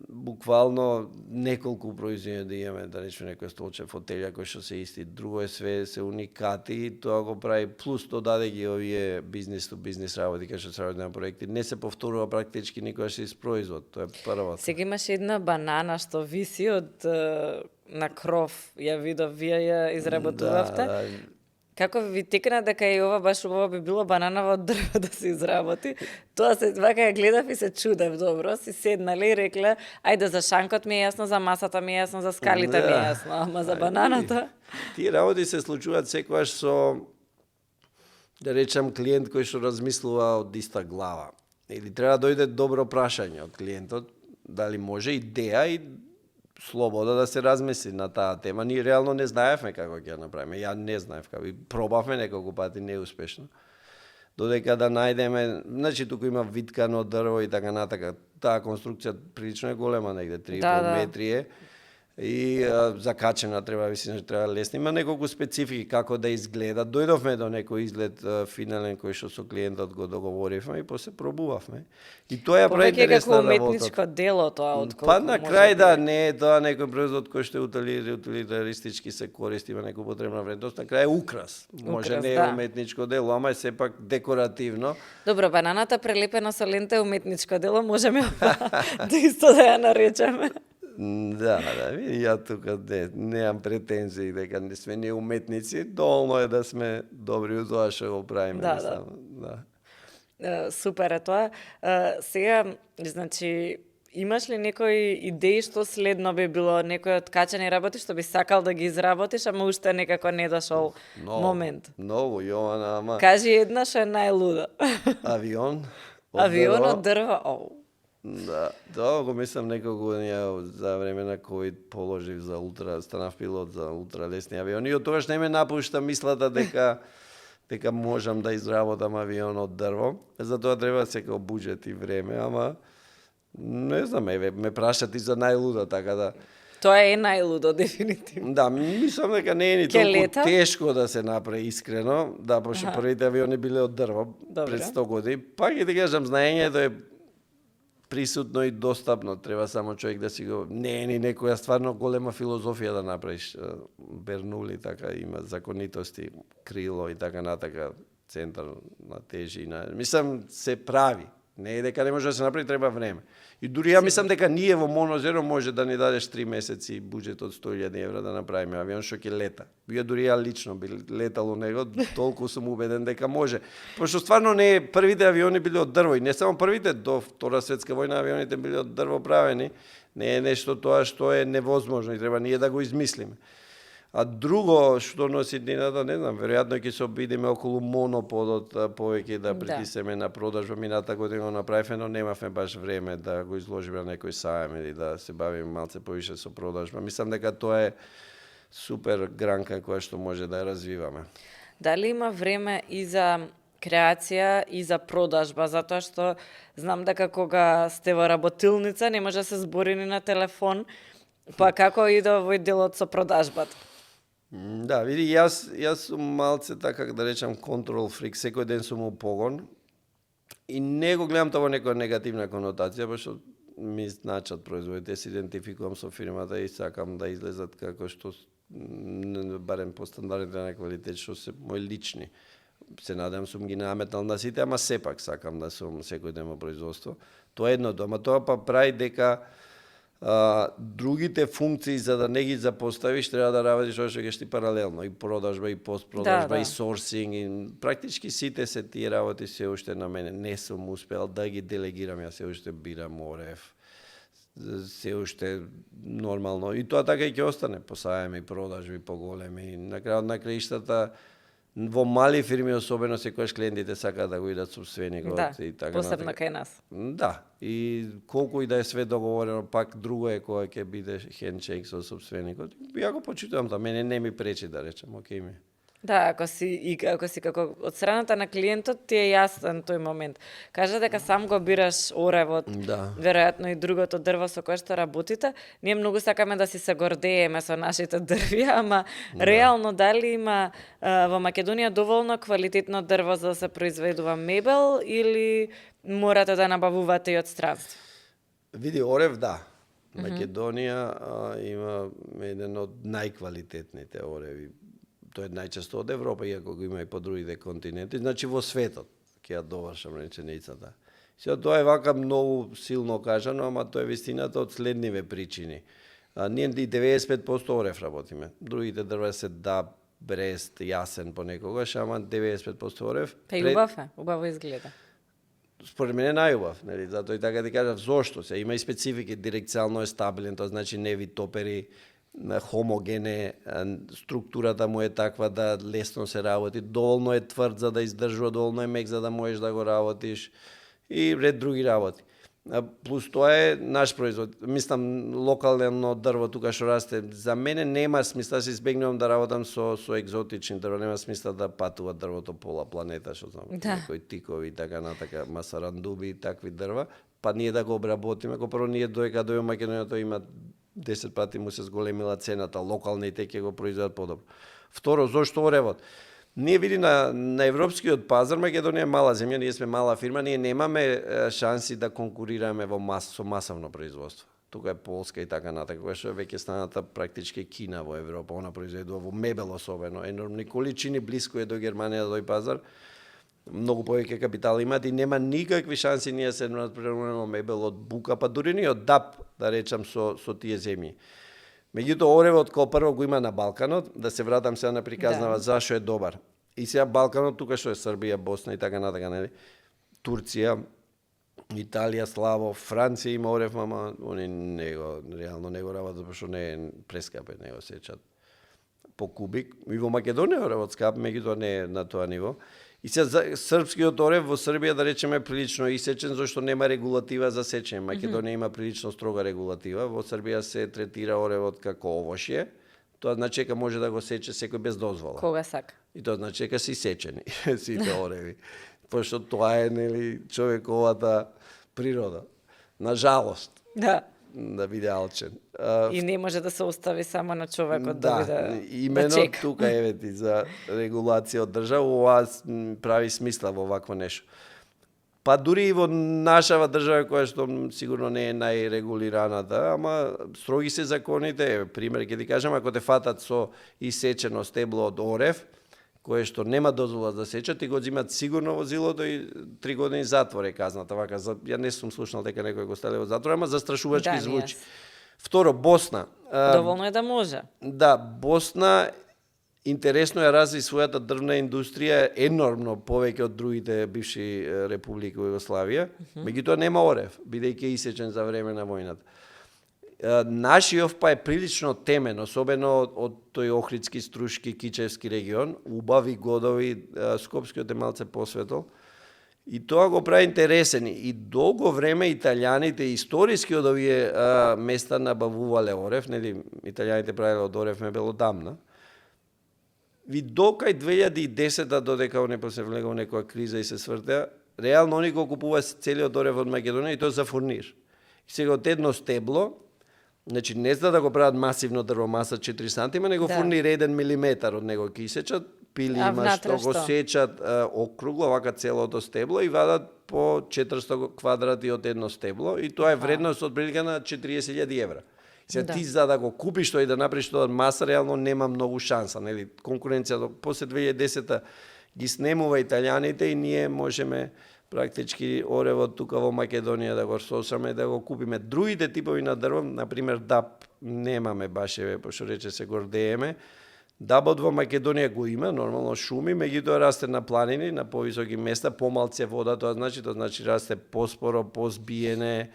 Буквално неколку произведенија да имаме, да речеме некој столче, фотелја кои што се исти, друго е све се уникати и тоа го прави плюс тоа даде ги овие бизнес то бизнес работи кај што се работи на проекти, не се повторува практички никогаш из производ, тоа е првата. сега имаше една банана што виси од на кров, ја видов, вие ја изработувавте. Да. Како ви текна дека и ова баш убаво би било бананава од дрво да се изработи? Тоа се вака ја гледав и се чудев, добро, си седнале и рекле, ајде за шанкот ми е јасно, за масата ми е јасно, за скалите ми е јасно, ама за бананата. Тие работи се случуваат секогаш со, да речам, клиент кој што размислува од иста глава. Или треба да дојде добро прашање од клиентот, дали може идеја и слобода да се размисли на таа тема. Ние реално не знаевме како ќе ја направиме. Ја не знаев како. И пробавме неколку пати неуспешно. Додека да најдеме, значи туку има виткано дрво и така натака. Таа конструкција прилично е голема, негде 3,5 метри е. И закачена треба, мислам, треба лесна. Има неколку специфики како да изгледа. Дојдовме до некој изглед финален кој што со клиентот го договоривме и после пробувавме. И тоа ја прави интересна работа. Повеќе како уметничко дело тоа отколку. Па на крај да не е тоа некој производ кој што е утилитаристички се користи, има некоја потребна вредност, на крај е украс. Може не е уметничко дело, ама е сепак декоративно. Добро, бананата прелепена со лента е уметничко дело, можеме да исто да ја наречеме. Да, види, ја тука неам претензии дека не сме ние уметници, доволно е да сме добри у тоа што го правиме. Да. Супер е тоа. Сега, значи, имаш ли некои идеи што следно би било, некои откачани работи што би сакал да ги изработиш, ама уште некако не дошол момент? Многу, Јована, ама... Кажи една што е најлуда. Авион. Авион од дрво, Да, тоа го мислам неколку години за време на ковид положив за станав пилот за ултралесни авиони и од тогаш не ме напушта мислата дека можам да изработам авион од дрво. Затоа треба секој буџет и време, ама не знам, ме прашат и за најлуда, така да... Тоа е најлудо, дефинитивно. Да, мислам дека не е ни толку тешко да се направи искрено, да, пошто првите авиони биле од дрво пред 100 години. Пак и да кажам, знаењето е присутно и достапно, треба само човек да си го... Не е ни некоја стварно голема филозофија да направиш. Бернули, така, има законитости, крило и така натака, центар на тежина. Мислам, се прави. Не е дека не може да се направи, треба време. И дури ја мислам дека ние во Монозеро може да ни дадеш 3 месеци буџет од 100.000 евра да направиме авион што ќе лета. Ја дури ја лично би летал у него, толку сум убеден дека може. Пошто стварно не е, првите авиони биле од дрво и не само првите, до Втора светска војна авионите биле од дрво правени. Не е нешто тоа што е невозможно и треба ние да го измислиме. А друго што носи днината, не знам, веројатно ќе се обидиме околу моноподот повеќе да притисеме на продажба. Мината година го направивме, но немавме баш време да го изложиме на некој сајам или да се бавиме малце повише со продажба. Мислам дека тоа е супер гранка која што може да ја развиваме. Дали има време и за креација и за продажба, затоа што знам дека кога сте во работилница не може да се збори ни на телефон, па како иде овој делот со продажбата? Да, види, јас сум малце така да речам контрол фрик, секој ден сум у погон и не го гледам тоа во некоја негативна конотација, пошто ми значат производите, се идентификувам со фирмата и сакам да излезат како што барем по стандардите на квалитет што се мои лични. Се надам сум ги наметнал на сите, ама сепак сакам да сум секој ден во производство. Тоа е едното, ама тоа па прави дека другите функции за да не ги запоставиш треба да работиш уште ќе паралелно и продажба и постпродажба и сорсинг и практички сите се тие работи се уште на мене не сум успел да ги делегирам, јас се уште бирам орев се уште нормално и тоа така и ќе остане по сајами продажби поголеми на крајот на краиштата во мали фирми особено секогаш клиентите сакаат да го видат собственикот и така посебно кај нас. Да, и колку и да е све договорено, пак друго е кога ќе биде хендшейк со собственикот. Ја го почитувам тоа, мене не ми пречи да речем, окей ми. Да, ако си како од страната на клиентот ти е јасен тој момент. Кажа дека сам го бираш оревот, Да. веројатно и другото дрво со кое што работите. Ние многу сакаме да си се гордееме со нашите дрви, ама реално дали има во Македонија доволно квалитетно дрво за да се произведува мебел или морате да набавувате и од странство? Види, орев, да. Македонија има еден од најквалитетните ореви. Тој е најчесто од Европа, иако го има и по другите континенти, значи во светот, ќе ја довршам реченицата. Сега тоа е вака многу силно кажано, ама тоа е вистината од следниве причини. Ние и 95% орев работиме. Другите дрва се даб, брест, јасен понекогаш, ама 95% орев. Па и убав е, убаво изгледа. Според мене најубав, нели? Затоа и така ти кажав зошто се. Има и специфики, дирекцијално е стабилен, тоа значи не ви топери, хомогене, структурата му е таква да лесно се работи, доволно е тврд за да издржува, доволно е мек за да можеш да го работиш и ред други работи. Плюс тоа е наш производ. Мислам, локално дрво тука што расте, за мене нема смисла, се избегнувам да работам со екзотични дрва, нема смисла да патува дрвото пола планета, што знам, некои тикови и така натака, масарандуби и такви дрва, па ние да го обработиме, ако прво ние доека дојде Македонија, тоа има 10 пати му се зголемила цената, локалните ќе го произведат подобро. Второ, зошто оревот? Ние види на европскиот пазар, Македонија е мала земја, ние сме мала фирма, ние немаме шанси да конкурираме со масовно производство. Тука е Полска и така натака, која што веќе станата практички Кина во Европа, она произведува во мебел особено, енормни количини, блиску е до Германија тој пазар. Многу повеќе капитал имат и нема никакви шанси ние се надпреваруваме мебел од бука, па дури и од дап, да речам, со тие земји. Меѓутоа, оревот као прво го има на Балканот, да се вратам сега на приказнава зашо е добар. И сега Балканот, тука што е Србија, Босна и така натака, нели? Турција, Италија, слабо, Франција има орев, ама они реално не го работат, пошто не е прескапен, не го сечат по кубик. И во Македонија оревот скап, меѓутоа не е на тоа ниво. И сега српскиот орев во Србија, да речеме, прилично исечен, зашто нема регулатива за сечење. Македонија има прилично строга регулатива. Во Србија се третира оревот како овошје. Тоа значи дека може да го сече секој без дозвола. Кога сака. И тоа значи дека си сечени сите ореви. Пошто тоа е, нели, човековата природа. На жалост. Да биде алчен. И не може да се остави само на човекот да биде имено да чека. тука евети за регулација од држава, ова прави смисла во вакво нешто. Па дури и во нашава држава, која што сигурно не е најрегулираната, ама строги се законите. Пример, ќе ти кажам, ако те фатат со исечено стебло од орев, кое што нема дозвола да сечат, и го земат сигурно возилото и 3 години затвор е казната. Вака, ја не сум слушнал дека некој го стави во затвор, ама застрашувачки звучи. Второ, Босна. Доволно е да може. Да, Босна интересно ја разви својата дрвна индустрија енормно повеќе од другите бивши републики во Југославија, меѓутоа нема орев, бидејќи исечен за време на војната. Нашиот па е прилично темен, особено од тој Охридски, Струшки, Кичевски регион, убави годови, Скопскиот е малце посветол. И тоа го прави интересен. И долго време италијаните историски од овие места набавувале орев, нели, италијаните правеле од орев мебел одамна. Ви докај 2010-та, додека не се влега во некоја криза и се свртеа, реално они го купува целиот орев од Македонија и тоа за фурнир. И сега од едно стебло, значи не за да го прават масивно дрво, маса 4 сантима, него фурнир 1 милиметар од него ќе сечат, пили има што го сечат округло, вака целото стебло и вадат по 400 квадрати од едно стебло и тоа е вредност од прилика на 40.000 евра. Сега ти за да го купиш тоа и да направиш тоа од маса, реално нема многу шанса, нели? Конкуренцијата после 2010-та ги снемува италијаните и ние можеме практички оревот тука во Македонија да го сосаме, да го купиме. Другите типови на дрво, например даб, немаме баш, пошто рече се гордееме. Дабот во Македонија го има, нормално шуми, меѓутоа расте на планини, на повисоки места, помалце вода, тоа значи расте поспоро, позбиене,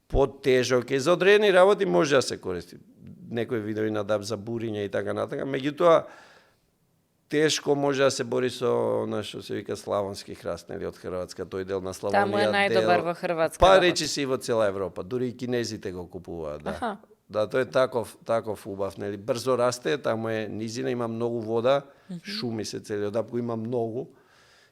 потежок. И за одредени работи може да се користи. Некои видови на даб за буриње и така натака, меѓутоа тешко може да се бори со што се вика славонски храст, нели, од Хрватска, тој дел на Славонија. Таму е најдобар во Хрватска. Па речи се и во цела Европа, дури и кинезите го купуваат, да. Да, тој е таков убав, нели? Брзо расте, таму е низина, има многу вода, шуми се целиот дап, го има многу.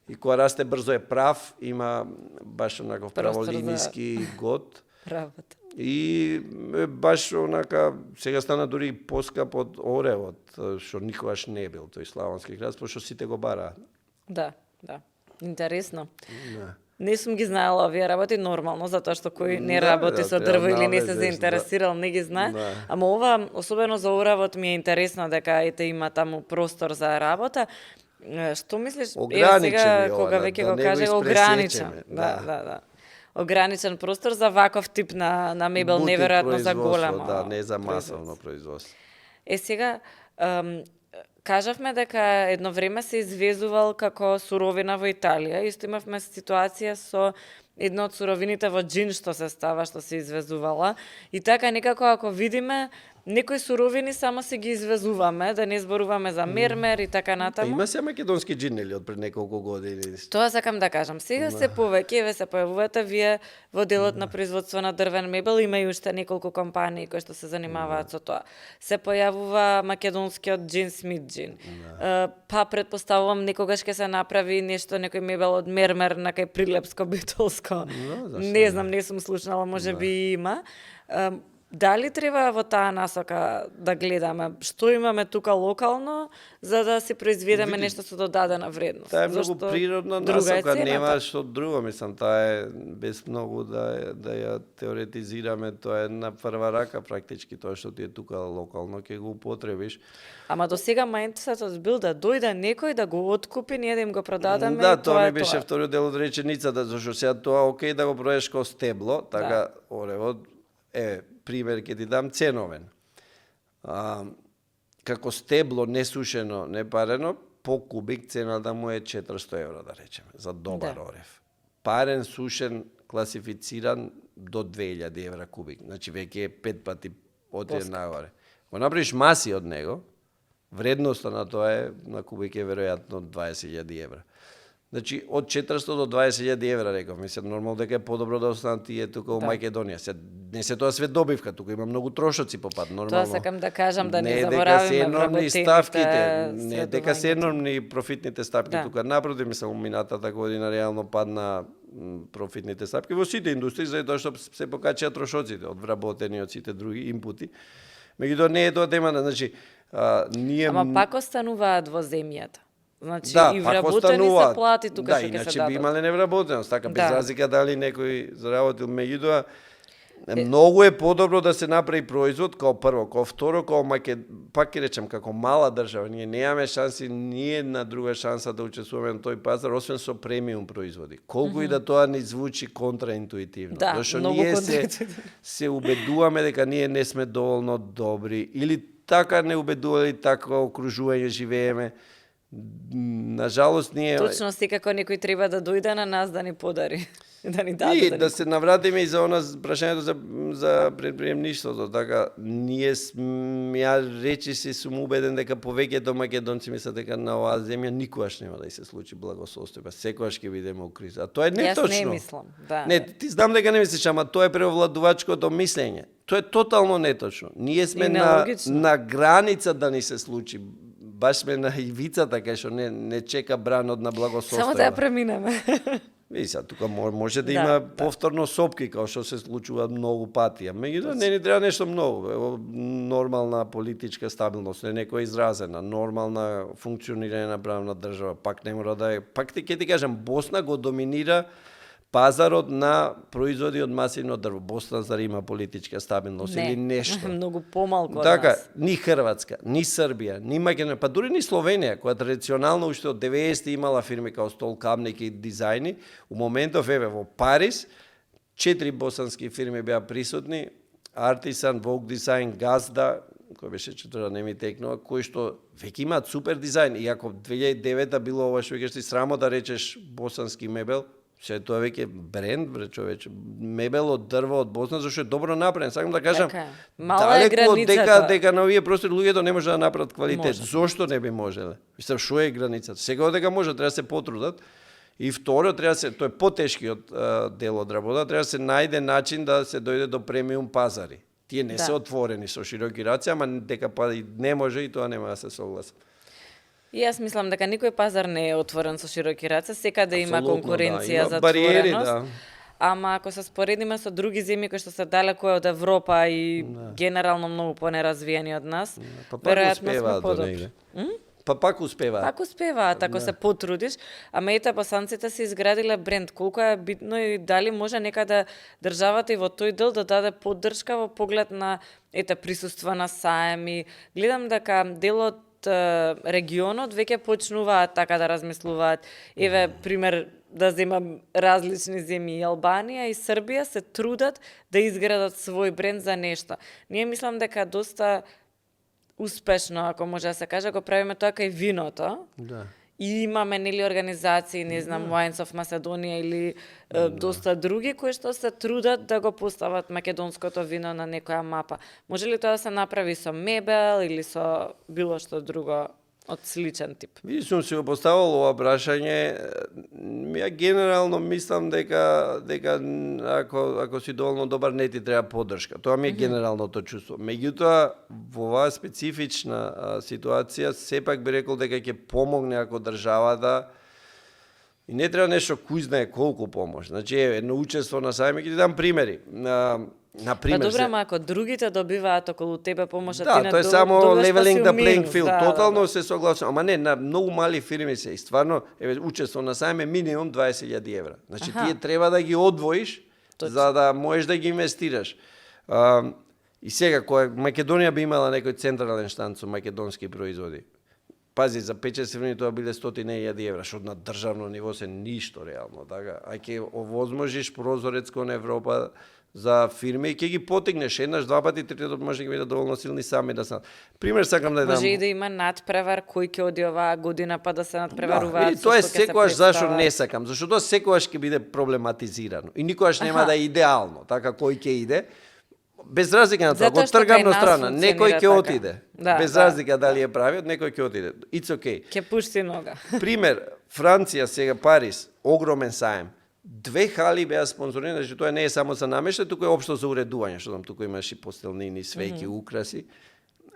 И кога расте брзо е прав, има баш онаков праволиниски год. Работа. И баш онака, сега стана дури и поскап од оревот, што никогаш не бил тој славонски храст, пошто сите го бараат. Да. Интересно. Да. Не сум ги знаела овие работи нормално, затоа што кој не работи со дрво или не се заинтересирал, не ги знае. Да. Ама ова, особено за уравот, ми е интересно дека ете има таму простор за работа. Што мислиш? Ограничен е кога ова, веќе да го не го каже, ограничен. испресечеме, Да. Ограничен простор за ваков тип на мебел, Бутик неверојатно за производство, големо. Да, не за масовно производство. Сега, кажавме дека едно време се извезувал како суровина во Италија. Исто имавме ситуација со една од суровините во джин што се става, што се извезувала. И така некако ако видиме, некои суровини само се ги извезуваме, да не зборуваме за мермер и така натаму. Има се македонски джин, нели, од пред неколку години. Тоа сакам да кажам. Сега се повеќе се појавувате вие во делот на производство на дрвен мебел, има и уште неколку компании кои што се занимаваат со тоа. Се појавува македонскиот джин Смит джин. Па предпоставувам некогаш ќе се направи нешто, некој мебел од мермер на кај Прилепско битолско. Не знам, не сум слушнала, можеби има. Дали треба во таа насока да гледаме што имаме тука локално за да си произведеме нешто со додадена вредност? Таа е многу природна насока, нема што друго, мислам, таа е без многу да ја теоретизираме, тоа е на прва рака практички, тоа што ти е тука локално ќе го употребиш. Ама до сега мајндсетот бил да дојде некој да го откупи, ние да им го продадеме. Да, тоа ми беше вториот дел од реченицата, зашто сега тоа окей да го продадеш како стебло, така оревот пример ќе ти дам ценовен. Како стебло несушено, непарено, по кубик цената му е 400 евро, да речеме, за добар орев. Парен, сушен, класифициран до 2000 евра кубик. Значи веќе е 5 пати отиде нагоре. Го направиш маси од него, вредноста на тоа е на кубик е веројатно 20.000 евра. Значи, од 400 до 20.000 евра, реков. Мислам, нормално дека е подобро да останат тие тука во Македонија. Не се тоа све добивка, тука има многу трошоци по пат, нормално. Тоа сакам да кажам, да не дека заборавиме се енормни ставките, не не дека се енормни профитните стапки тука. Напротив, мислам, минатата година реално падна профитните стапки во сите индустрии, затоа што се покачаа трошоците од вработени од сите други инпути. Меѓутоа не е тоа темата, значи ние Ама пак остануваат во земјата. Значи, да, и вработени се плати тука што ќе се дадат. Да, иначе би имале невработеност, така, без разлика дали некој заработил. Меѓутоа, многу е подобро да се направи производ, као прво, као второ, пак ќе речем, како мала држава, ние немаме шанси, ни една друга шанса да учествуваме на тој пазар, освен со премиум производи. Колку и да тоа ни звучи контраинтуитивно. Да, зашто многу ние се убедуваме дека ние не сме доволно добри, или така не убедували, така окружување живееме. На жалост ние Точно си како некој треба да дојде на нас да ни подари, да ни даде. И да се навратиме и за она прашањето за предприемништвото, така ние ја речи си сум убеден дека повеќето македонци мислат дека на оваа земја никогаш нема да се случи благосостојба, секогаш ќе бидеме у криза. А тоа е неточно. Јас не мислам, да. Не, ти знам дека не мислиш, ама тоа е преовладувачкото мислење. Тоа е тотално неточно. Ние сме на граница да ни се случи. Баш сме на ивицата кај што не чека бранот на благосостојба. Само да ја преминеме. И сега тука може да има повторно сопки, као што се случуваат многу пати. Меѓутоа не ни треба нешто многу. Ево, нормална политичка стабилност, не некоја изразена, нормална функционирање на правна држава. Пак не мора да е. Пак ќе ти кажам, Босна го доминира пазарот на производи од масивно дрво. Босна зар има политичка стабилност или нешто? Многу помалку од така, нас. Ни Хрватска, ни Србија, ни Македонија, па дури ни Словенија, која традиционално уште од 90 имала фирми као Стол Камник и Дизајни, у моментов во Париз 4 босански фирми беа присутни, Artisan, Vogue Design, Gazda, кој беше четврта, не ми текнува, кои што веќе имаат супер дизајн, и ако 2009 било ова што веќе си срамо да речеш босански мебел, се тоа веќе бренд, бре човече, мебел од дрво од Босна, зашто е добро направен. Сакам да кажам, мала е границата. дека на овие простори луѓето не може да направат квалитет. Зошто не би можеле? Мислам, што е границата? Сега дека може, треба да се потрудат. И второ, треба се, тоа е потешкиот дел од работа, треба да се најде начин да се дојде до премиум пазари. тие не се отворени со широки раце, ама дека па и не може и тоа нема да се согласам. И јас мислам дека никој пазар не е отворен со широки раце, секаде има Апсолутно, конкуренција има за бариери, отвореност. Ама ако се споредиме со други земји кои што се далеко од Европа и генерално многу понеразвиени од нас, Па пак веројатно сме успеваат до подобри. негде. Па пак успеваат. Пак успеваат, ако се потрудиш, ама ете босанците се изградиле бренд, колку е битно и дали може некаде државата и во тој дел да даде поддршка во поглед на присуство на саеми. Гледам дека дел од регионот веќе почнуваат така да размислуваат. Еве пример да земам различни земји, Албанија и Србија се трудат да изградат свој бренд за нешто. Ние мислам дека доста успешно, ако може да се каже, го правиме тоа кај виното. Да. И имаме нели организации, не знам, Wines of Macedonia или доста други кои што се трудат да го постават македонското вино на некоја мапа. Може ли тоа да се направи со мебел или со било што друго од сличен тип? Види, сум си го поставил ова прашање. Ја генерално мислам дека ако си доволно добар не ти треба поддршка. Тоа ми е генералното чувство. Меѓутоа, во оваа специфична ситуација, сепак би рекол дека ќе помогне ако државата и не треба нешто кој знае колку помош. Значи, едно учество на сајме, ќе ти дам примери. На пример, Па добро, ама ако другите добиваат околу тебе помош, да, ти не тоа е само leveling the playing field. Да, Тотално се согласувам. Ама не, на многу мали фирми се. И стварно, учество на сајме минимум 20.000 евра. Значи, тие треба да ги одвоиш за да можеш да ги инвестираш. И сега, која Македонија би имала некој централен штанд со македонски производи, пази, за печет фирми тоа биле 100.000 евра, што на државно ниво се ништо реално. Така? А ќе овозможиш прозорец кон Европа за фирми и ќе ги потигнеш еднаш, два пати, три пати, може да ги бидат доволно силни сами да се. Пример сакам да дам. Може и да има надпревар кој ќе оди оваа година па да се надпреваруваат. Да, тоа е секогаш зашо не сакам, зашто тоа секогаш ќе биде проблематизирано и никогаш нема да е идеално, така кој ќе иде. Без разлика на тоа, го тргам на страна, некој ќе отиде. Без разлика дали е правиот, некој ќе отиде. It's okay. Ќе пушти нога. Пример, Франција сега Париз, огромен саем. 2 хали беа спонзорирани, значи тоа не е само за намештај, туку е општо за уредување, што там туку имаш и постелнини, свеќи, украси.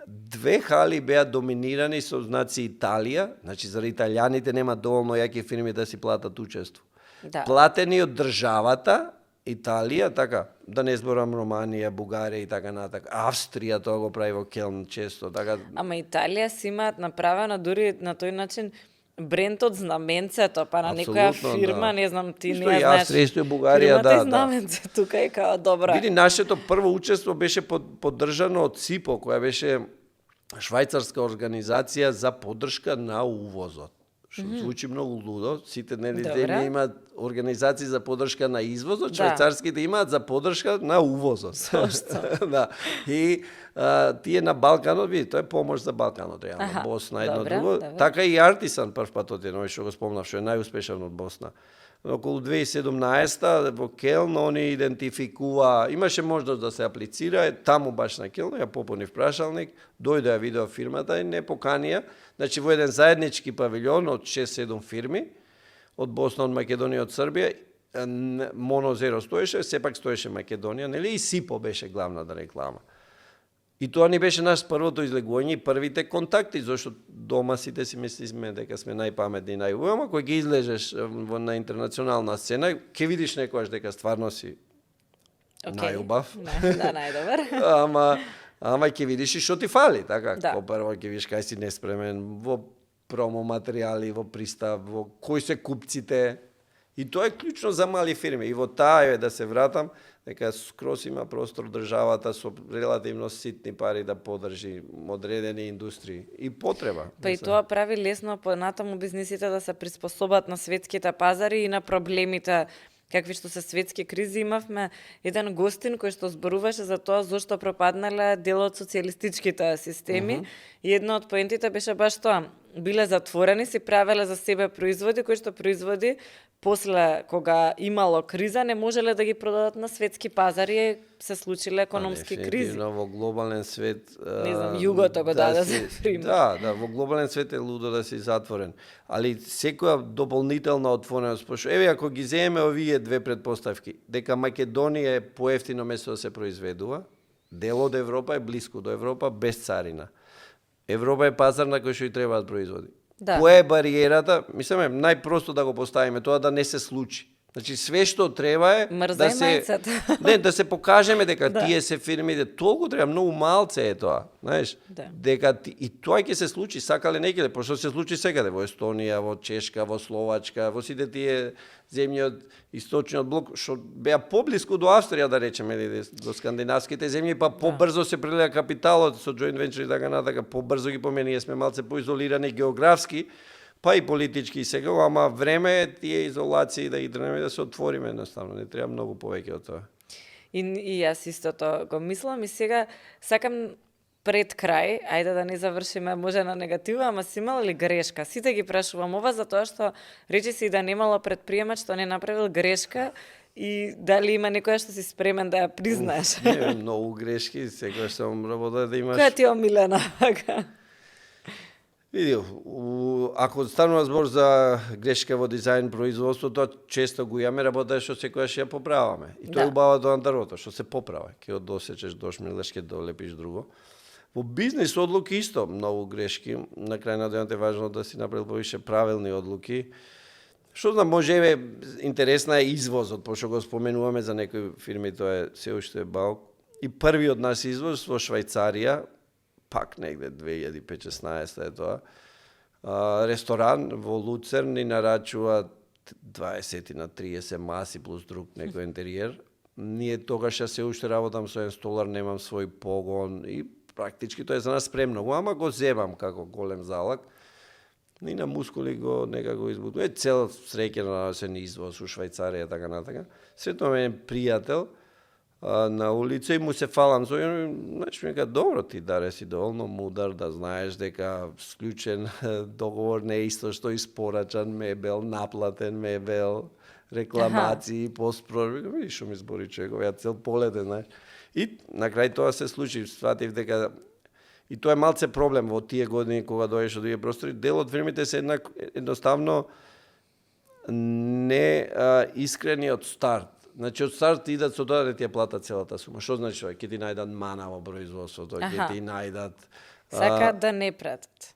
2 хали беа доминирани со знаци Италија, значи за италијаните нема доволно јаки фирми да си платат учество. Да. Платени од државата, Италија, така, да не зборам Романија, Бугарија и така натака. Австрија тоа го прави во Келн често, така. Ама Италија си имаат направено дури на тој начин бренд од знаменцето, па на некоја фирма, не знам, ти не знаеш. Исто и Австрија, исто и Бугарија, да. знаменце тука и као добро. Види, нашето прво учество беше поддржано од СИПО, која беше швајцарска организација за поддршка на увозот. Што звучи многу лудо, сите нели земји имаат организации за поддршка на извозот, швајцарските имаат за поддршка на увозот. Да. И тие на Балканот, види, тоа е помош за Балканот, реално, Босна, едно друго. Така и Артисан прв пат оден, што го спомнав, што е најуспешен од Босна. Околу 2017 во Келн они идентификува, имаше можност да се аплицира, таму баш на Келн, ја попунив прашалник, дојде ја видео фирмата и не поканија, значи во еден заеднички павилјон од 6-7 фирми, од Босна, од Македонија, од Србија, Моно Зеро стоеше, сепак стоеше Македонија, нели, и СИПО беше главната реклама. И тоа ни беше наш првото излегување и првите контакти, зашто дома сите си мислиме дека сме најпаметни и најубави, ама кога ги излежеш на интернационална сцена, ќе видиш некојаш дека стварно си најубав. Да, најдобар. Ама ќе видиш и што ти фали, така? Да. Прво ќе видиш кај си неспремен во промо материјали, во пристав, во кои се купците. И тоа е клучно за мали фирми. И во таа е да се вратам, дека скрос има простор државата со релативно ситни пари да поддржи одредени индустрии и потреба. Па и тоа прави лесно понатаму бизнисите да се приспособат на светските пазари и на проблемите какви што се светски кризи. Имавме еден гостин кој што зборуваше за тоа зошто пропаднале дел од социјалистичките системи и една од поентите беше баш тоа. Биле затворени, си правеле за себе производи кои што производи после кога имало криза не можеле да ги продадат на светски пазари, се случиле економски кризи. Во глобален свет, не знам, југото го даде за пример. Да, во глобален свет е лудо да си затворен. Али секоја дополнителна отвореност, пошто еве ако ги земеме овие две предпоставки, дека Македонија е поевтино место да се произведува, Дел од Европа е блиску до Европа без царина. Европа е пазар на кој што и требаат производи. Да. Која е бариерата? Мислиме, најпросто да го поставиме тоа да не се случи. Значи све што треба е Мрзај мајцата. да се покажеме дека тие се фирмите, толку треба, многу малце е тоа, знаеш? Да. И тоа ќе се случи, сакале не ќе, пошто се случи секаде во Естонија, во Чешка, во Словачка, во сите тие земји од источниот блок што беа поблиску до Австрија, да речеме, или до скандинавските земји, па побрзо се прелеа капиталот со joint venture и така натака, побрзо ги помени, ние сме малце поизолирани географски, па и политички сега, ама време е тие изолации да ги дрнеме да се отвориме едноставно, не треба многу повеќе од тоа. И јас истото го мислам и сега сакам пред крај, ајде да не завршиме може на негатива, ама си имала ли грешка? Сите ги прашувам ова затоа што речи си да немало предприемач што не направил грешка и дали има некоја што си спремен да ја признаеш? Не, многу грешки, секогаш сум работа да имаш. Која ти е омилена? Види, ако станува збор за грешка во дизајн производство, тоа често го имаме, работа што секогаш ја поправаме. И тоа е убавото на дрвото, што се поправа. Ке одосечеш, дошмилеш, ке долепиш друго. Во бизнес одлуки исто многу грешки. На крај на денот е важно да си направил повише правилни одлуки. Што знам, можеме интересна е извозот, пошто го споменуваме за некои фирми, тоа е се уште баук. И првиот наш извоз во Швајцарија, пак негде 2015-16 е тоа, ресторан во Луцерн ни нарачува 20 на 30 маси плюс друг некој интериер. Ние тогаш се уште работам со еден столар, немам свој погон и практички тоа е за нас премногу, ама го земам како голем залак. И на мускули го некако избутува. Е цел среќен на извоз у Швајцарија и така натака. Сретно ме пријател на улица и му се фалам со ним, значи ми кажа, добро ти даре си доволно мудар да знаеш дека склучен договор не е исто што испорачан мебел, наплатен мебел, рекламации, постпродукт, видиш што ми збори човеков, ја цел полете, знаеш. И на крај тоа се случи, сватив дека и тоа е малце проблем во тие години кога дојдеш од овие простори, дел од фирмите се едноставно не искрени од старт. Значи од старт идат со тоа да ти ја платат целата сума. Што значи тоа? Ќе ти најдат мана во производството, ќе ти најдат Сакаат да не пратат.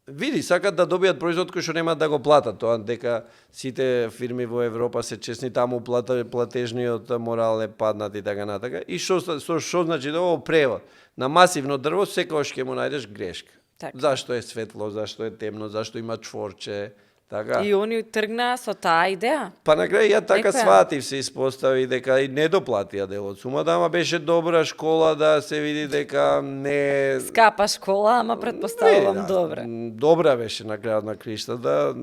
Види, сакаат да добијат производ кој што нема да го платат. Тоа дека сите фирми во Европа се честни, таму платежниот морал е паднат и така натака. И што значи да ово превод? На масивно дрво секогаш ќе му најдеш грешка. Так. Зашто е светло, зашто е темно, зашто има чворче, така. И они тргнаа со таа идеја. Па на крај ја така Некоја. сватив, се испостави дека и не доплатија дел од сумата, ама беше добра школа да се види дека не Скапа школа, ама предпоставувам добра. Добра беше на крајот на криштата,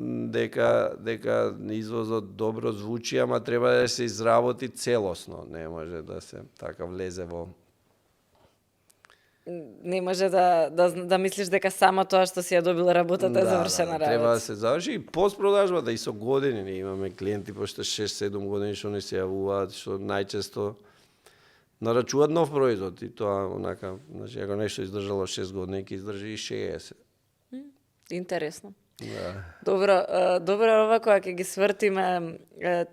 дека извозот добро звучи, ама треба да се изработи целосно, не може да се така влезе во. Не може да мислиш дека само тоа што си ја добил работата е завршена работа. Треба да се заврши и постпродажбата и со години. Ние имаме клиенти пошто 6-7 години што не се јавуваат, што најчесто нарачуваат нов производ и тоа онака, значи ако нешто издржало 6 години, ќе издржи и 60. Интересно. Да. Добро ова кога ќе ги свртиме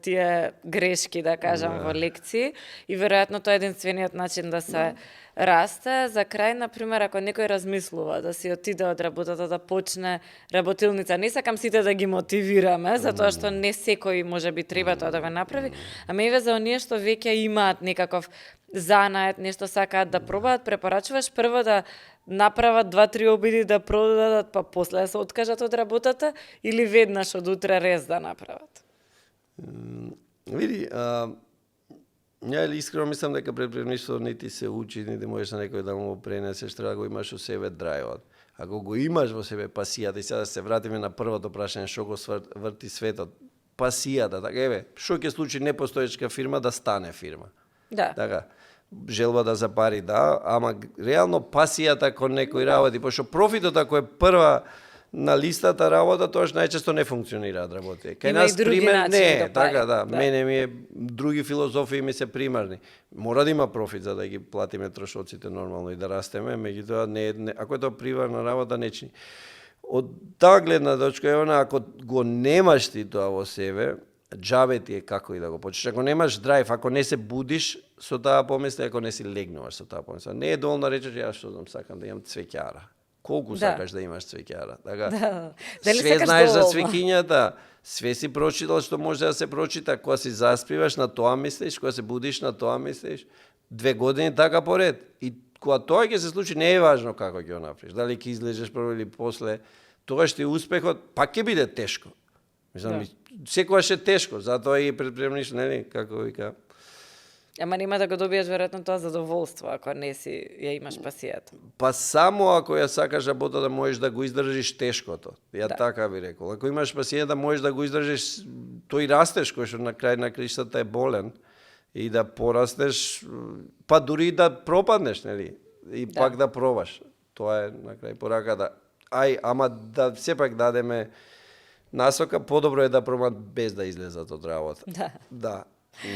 тие грешки, да кажам, во лекции и веројатно тоа е единствениот начин да се расте. За крај, например, ако некој размислува да си отиде од работата да почне работилница, не сакам сите да ги мотивираме, затоа што не секој може би треба тоа да го направи, ама еве за оние што веќе имаат некаков занает, нешто сакаат да пробаат, препорачуваш прво да направат 2-3 обиди да продадат, па после да се откажат од работата или веднаш од утре рез да направат? Види, ја искрено мислам дека предприемништво нити се учи, нити можеш на некој да му пренесеш, треба да го имаш во себе драйвот. Ако го имаш во себе пасијата, и сега да се вратиме на првото прашање, што го врти светот, пасијата, така еве, што ќе случи непостоечка фирма да стане фирма? Да. Така, желба да запари, да, ама реално пасијата кон некој работи, пошто профитот ако е прва на листата работа, тоаш најчесто не функционираат работи. Кај Има нас и други пример начини не, да пари, така да, да. мене ми е други филозофии ми се примарни. Мора да има профит за да ги платиме трошоците нормално и да растеме, меѓутоа не, ако е тоа приварна работа не чини. Од таа гледна точка е она, ако го немаш ти тоа во себе, џабе ти е како и да го почнеш. Ако немаш драйв, ако не се будиш, со таа помисли ако не си легнуваш со таа помисли. Не е доволно да речеш ја што знам сакам да имам цвеќара. Колку Да. сакаш да имаш цвеќара? Така. Да. Дали Све сакаш знаеш за доволно? цвеќињата, све си прочитал што може да се прочита, кога си заспиваш на тоа мислиш, кога се будиш на тоа мислиш, 2 години така поред. И кога тоа ќе се случи, не е важно како ќе го направиш, дали ќе излезеш прво или после, тогаш ти успехот пак ќе биде тешко. Мислам, Да. секогаш е тешко, затоа и предпремниш, нели, како вика. Ама нема да го добиеш веројатно тоа задоволство ако не си ја имаш пасијата. Па само ако ја сакаш работа да можеш да го издржиш тешкото. Ја Да. така би рекол. Ако имаш пасијата да можеш да го издржиш, тој растеш кој што на крај на краиштата е болен и да порастеш, па дури и да пропаднеш, нели? И Да. пак да пробаш. Тоа е на крај пораката. Ама да сепак дадеме насока, подобро е да пробат без да излезат од работа. Да. Да.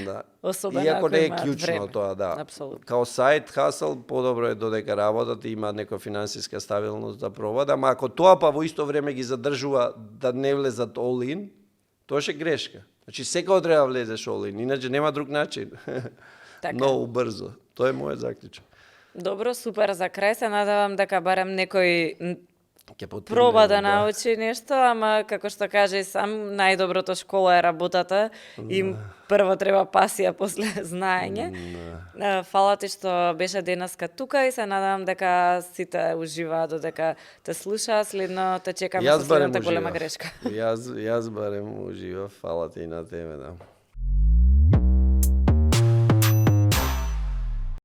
Да. Особено Иако ако не е имаат клучно време. тоа, да. Апсолутно. Као сайт хасл, подобро е додека работат и има некоја финансиска стабилност да пробат, ама ако тоа па во исто време ги задржува да не влезат all in, тоа е грешка. Значи секој треба да влезеш all in, иначе нема друг начин. Така. Многу брзо. Тоа е мојот заклучок. Добро, супер, за крај се надевам дека барем некој Ќе потпринеме, проба да научи нешто, ама како што каже и сам, најдоброто школа е работата и прво треба пасија, после знаење. Фала ти што беше денеска тука и се надевам дека сите уживаат додека те слушаат, следно те чекаме со следната голема грешка. Јас барем уживав, фала ти и на тебе, да.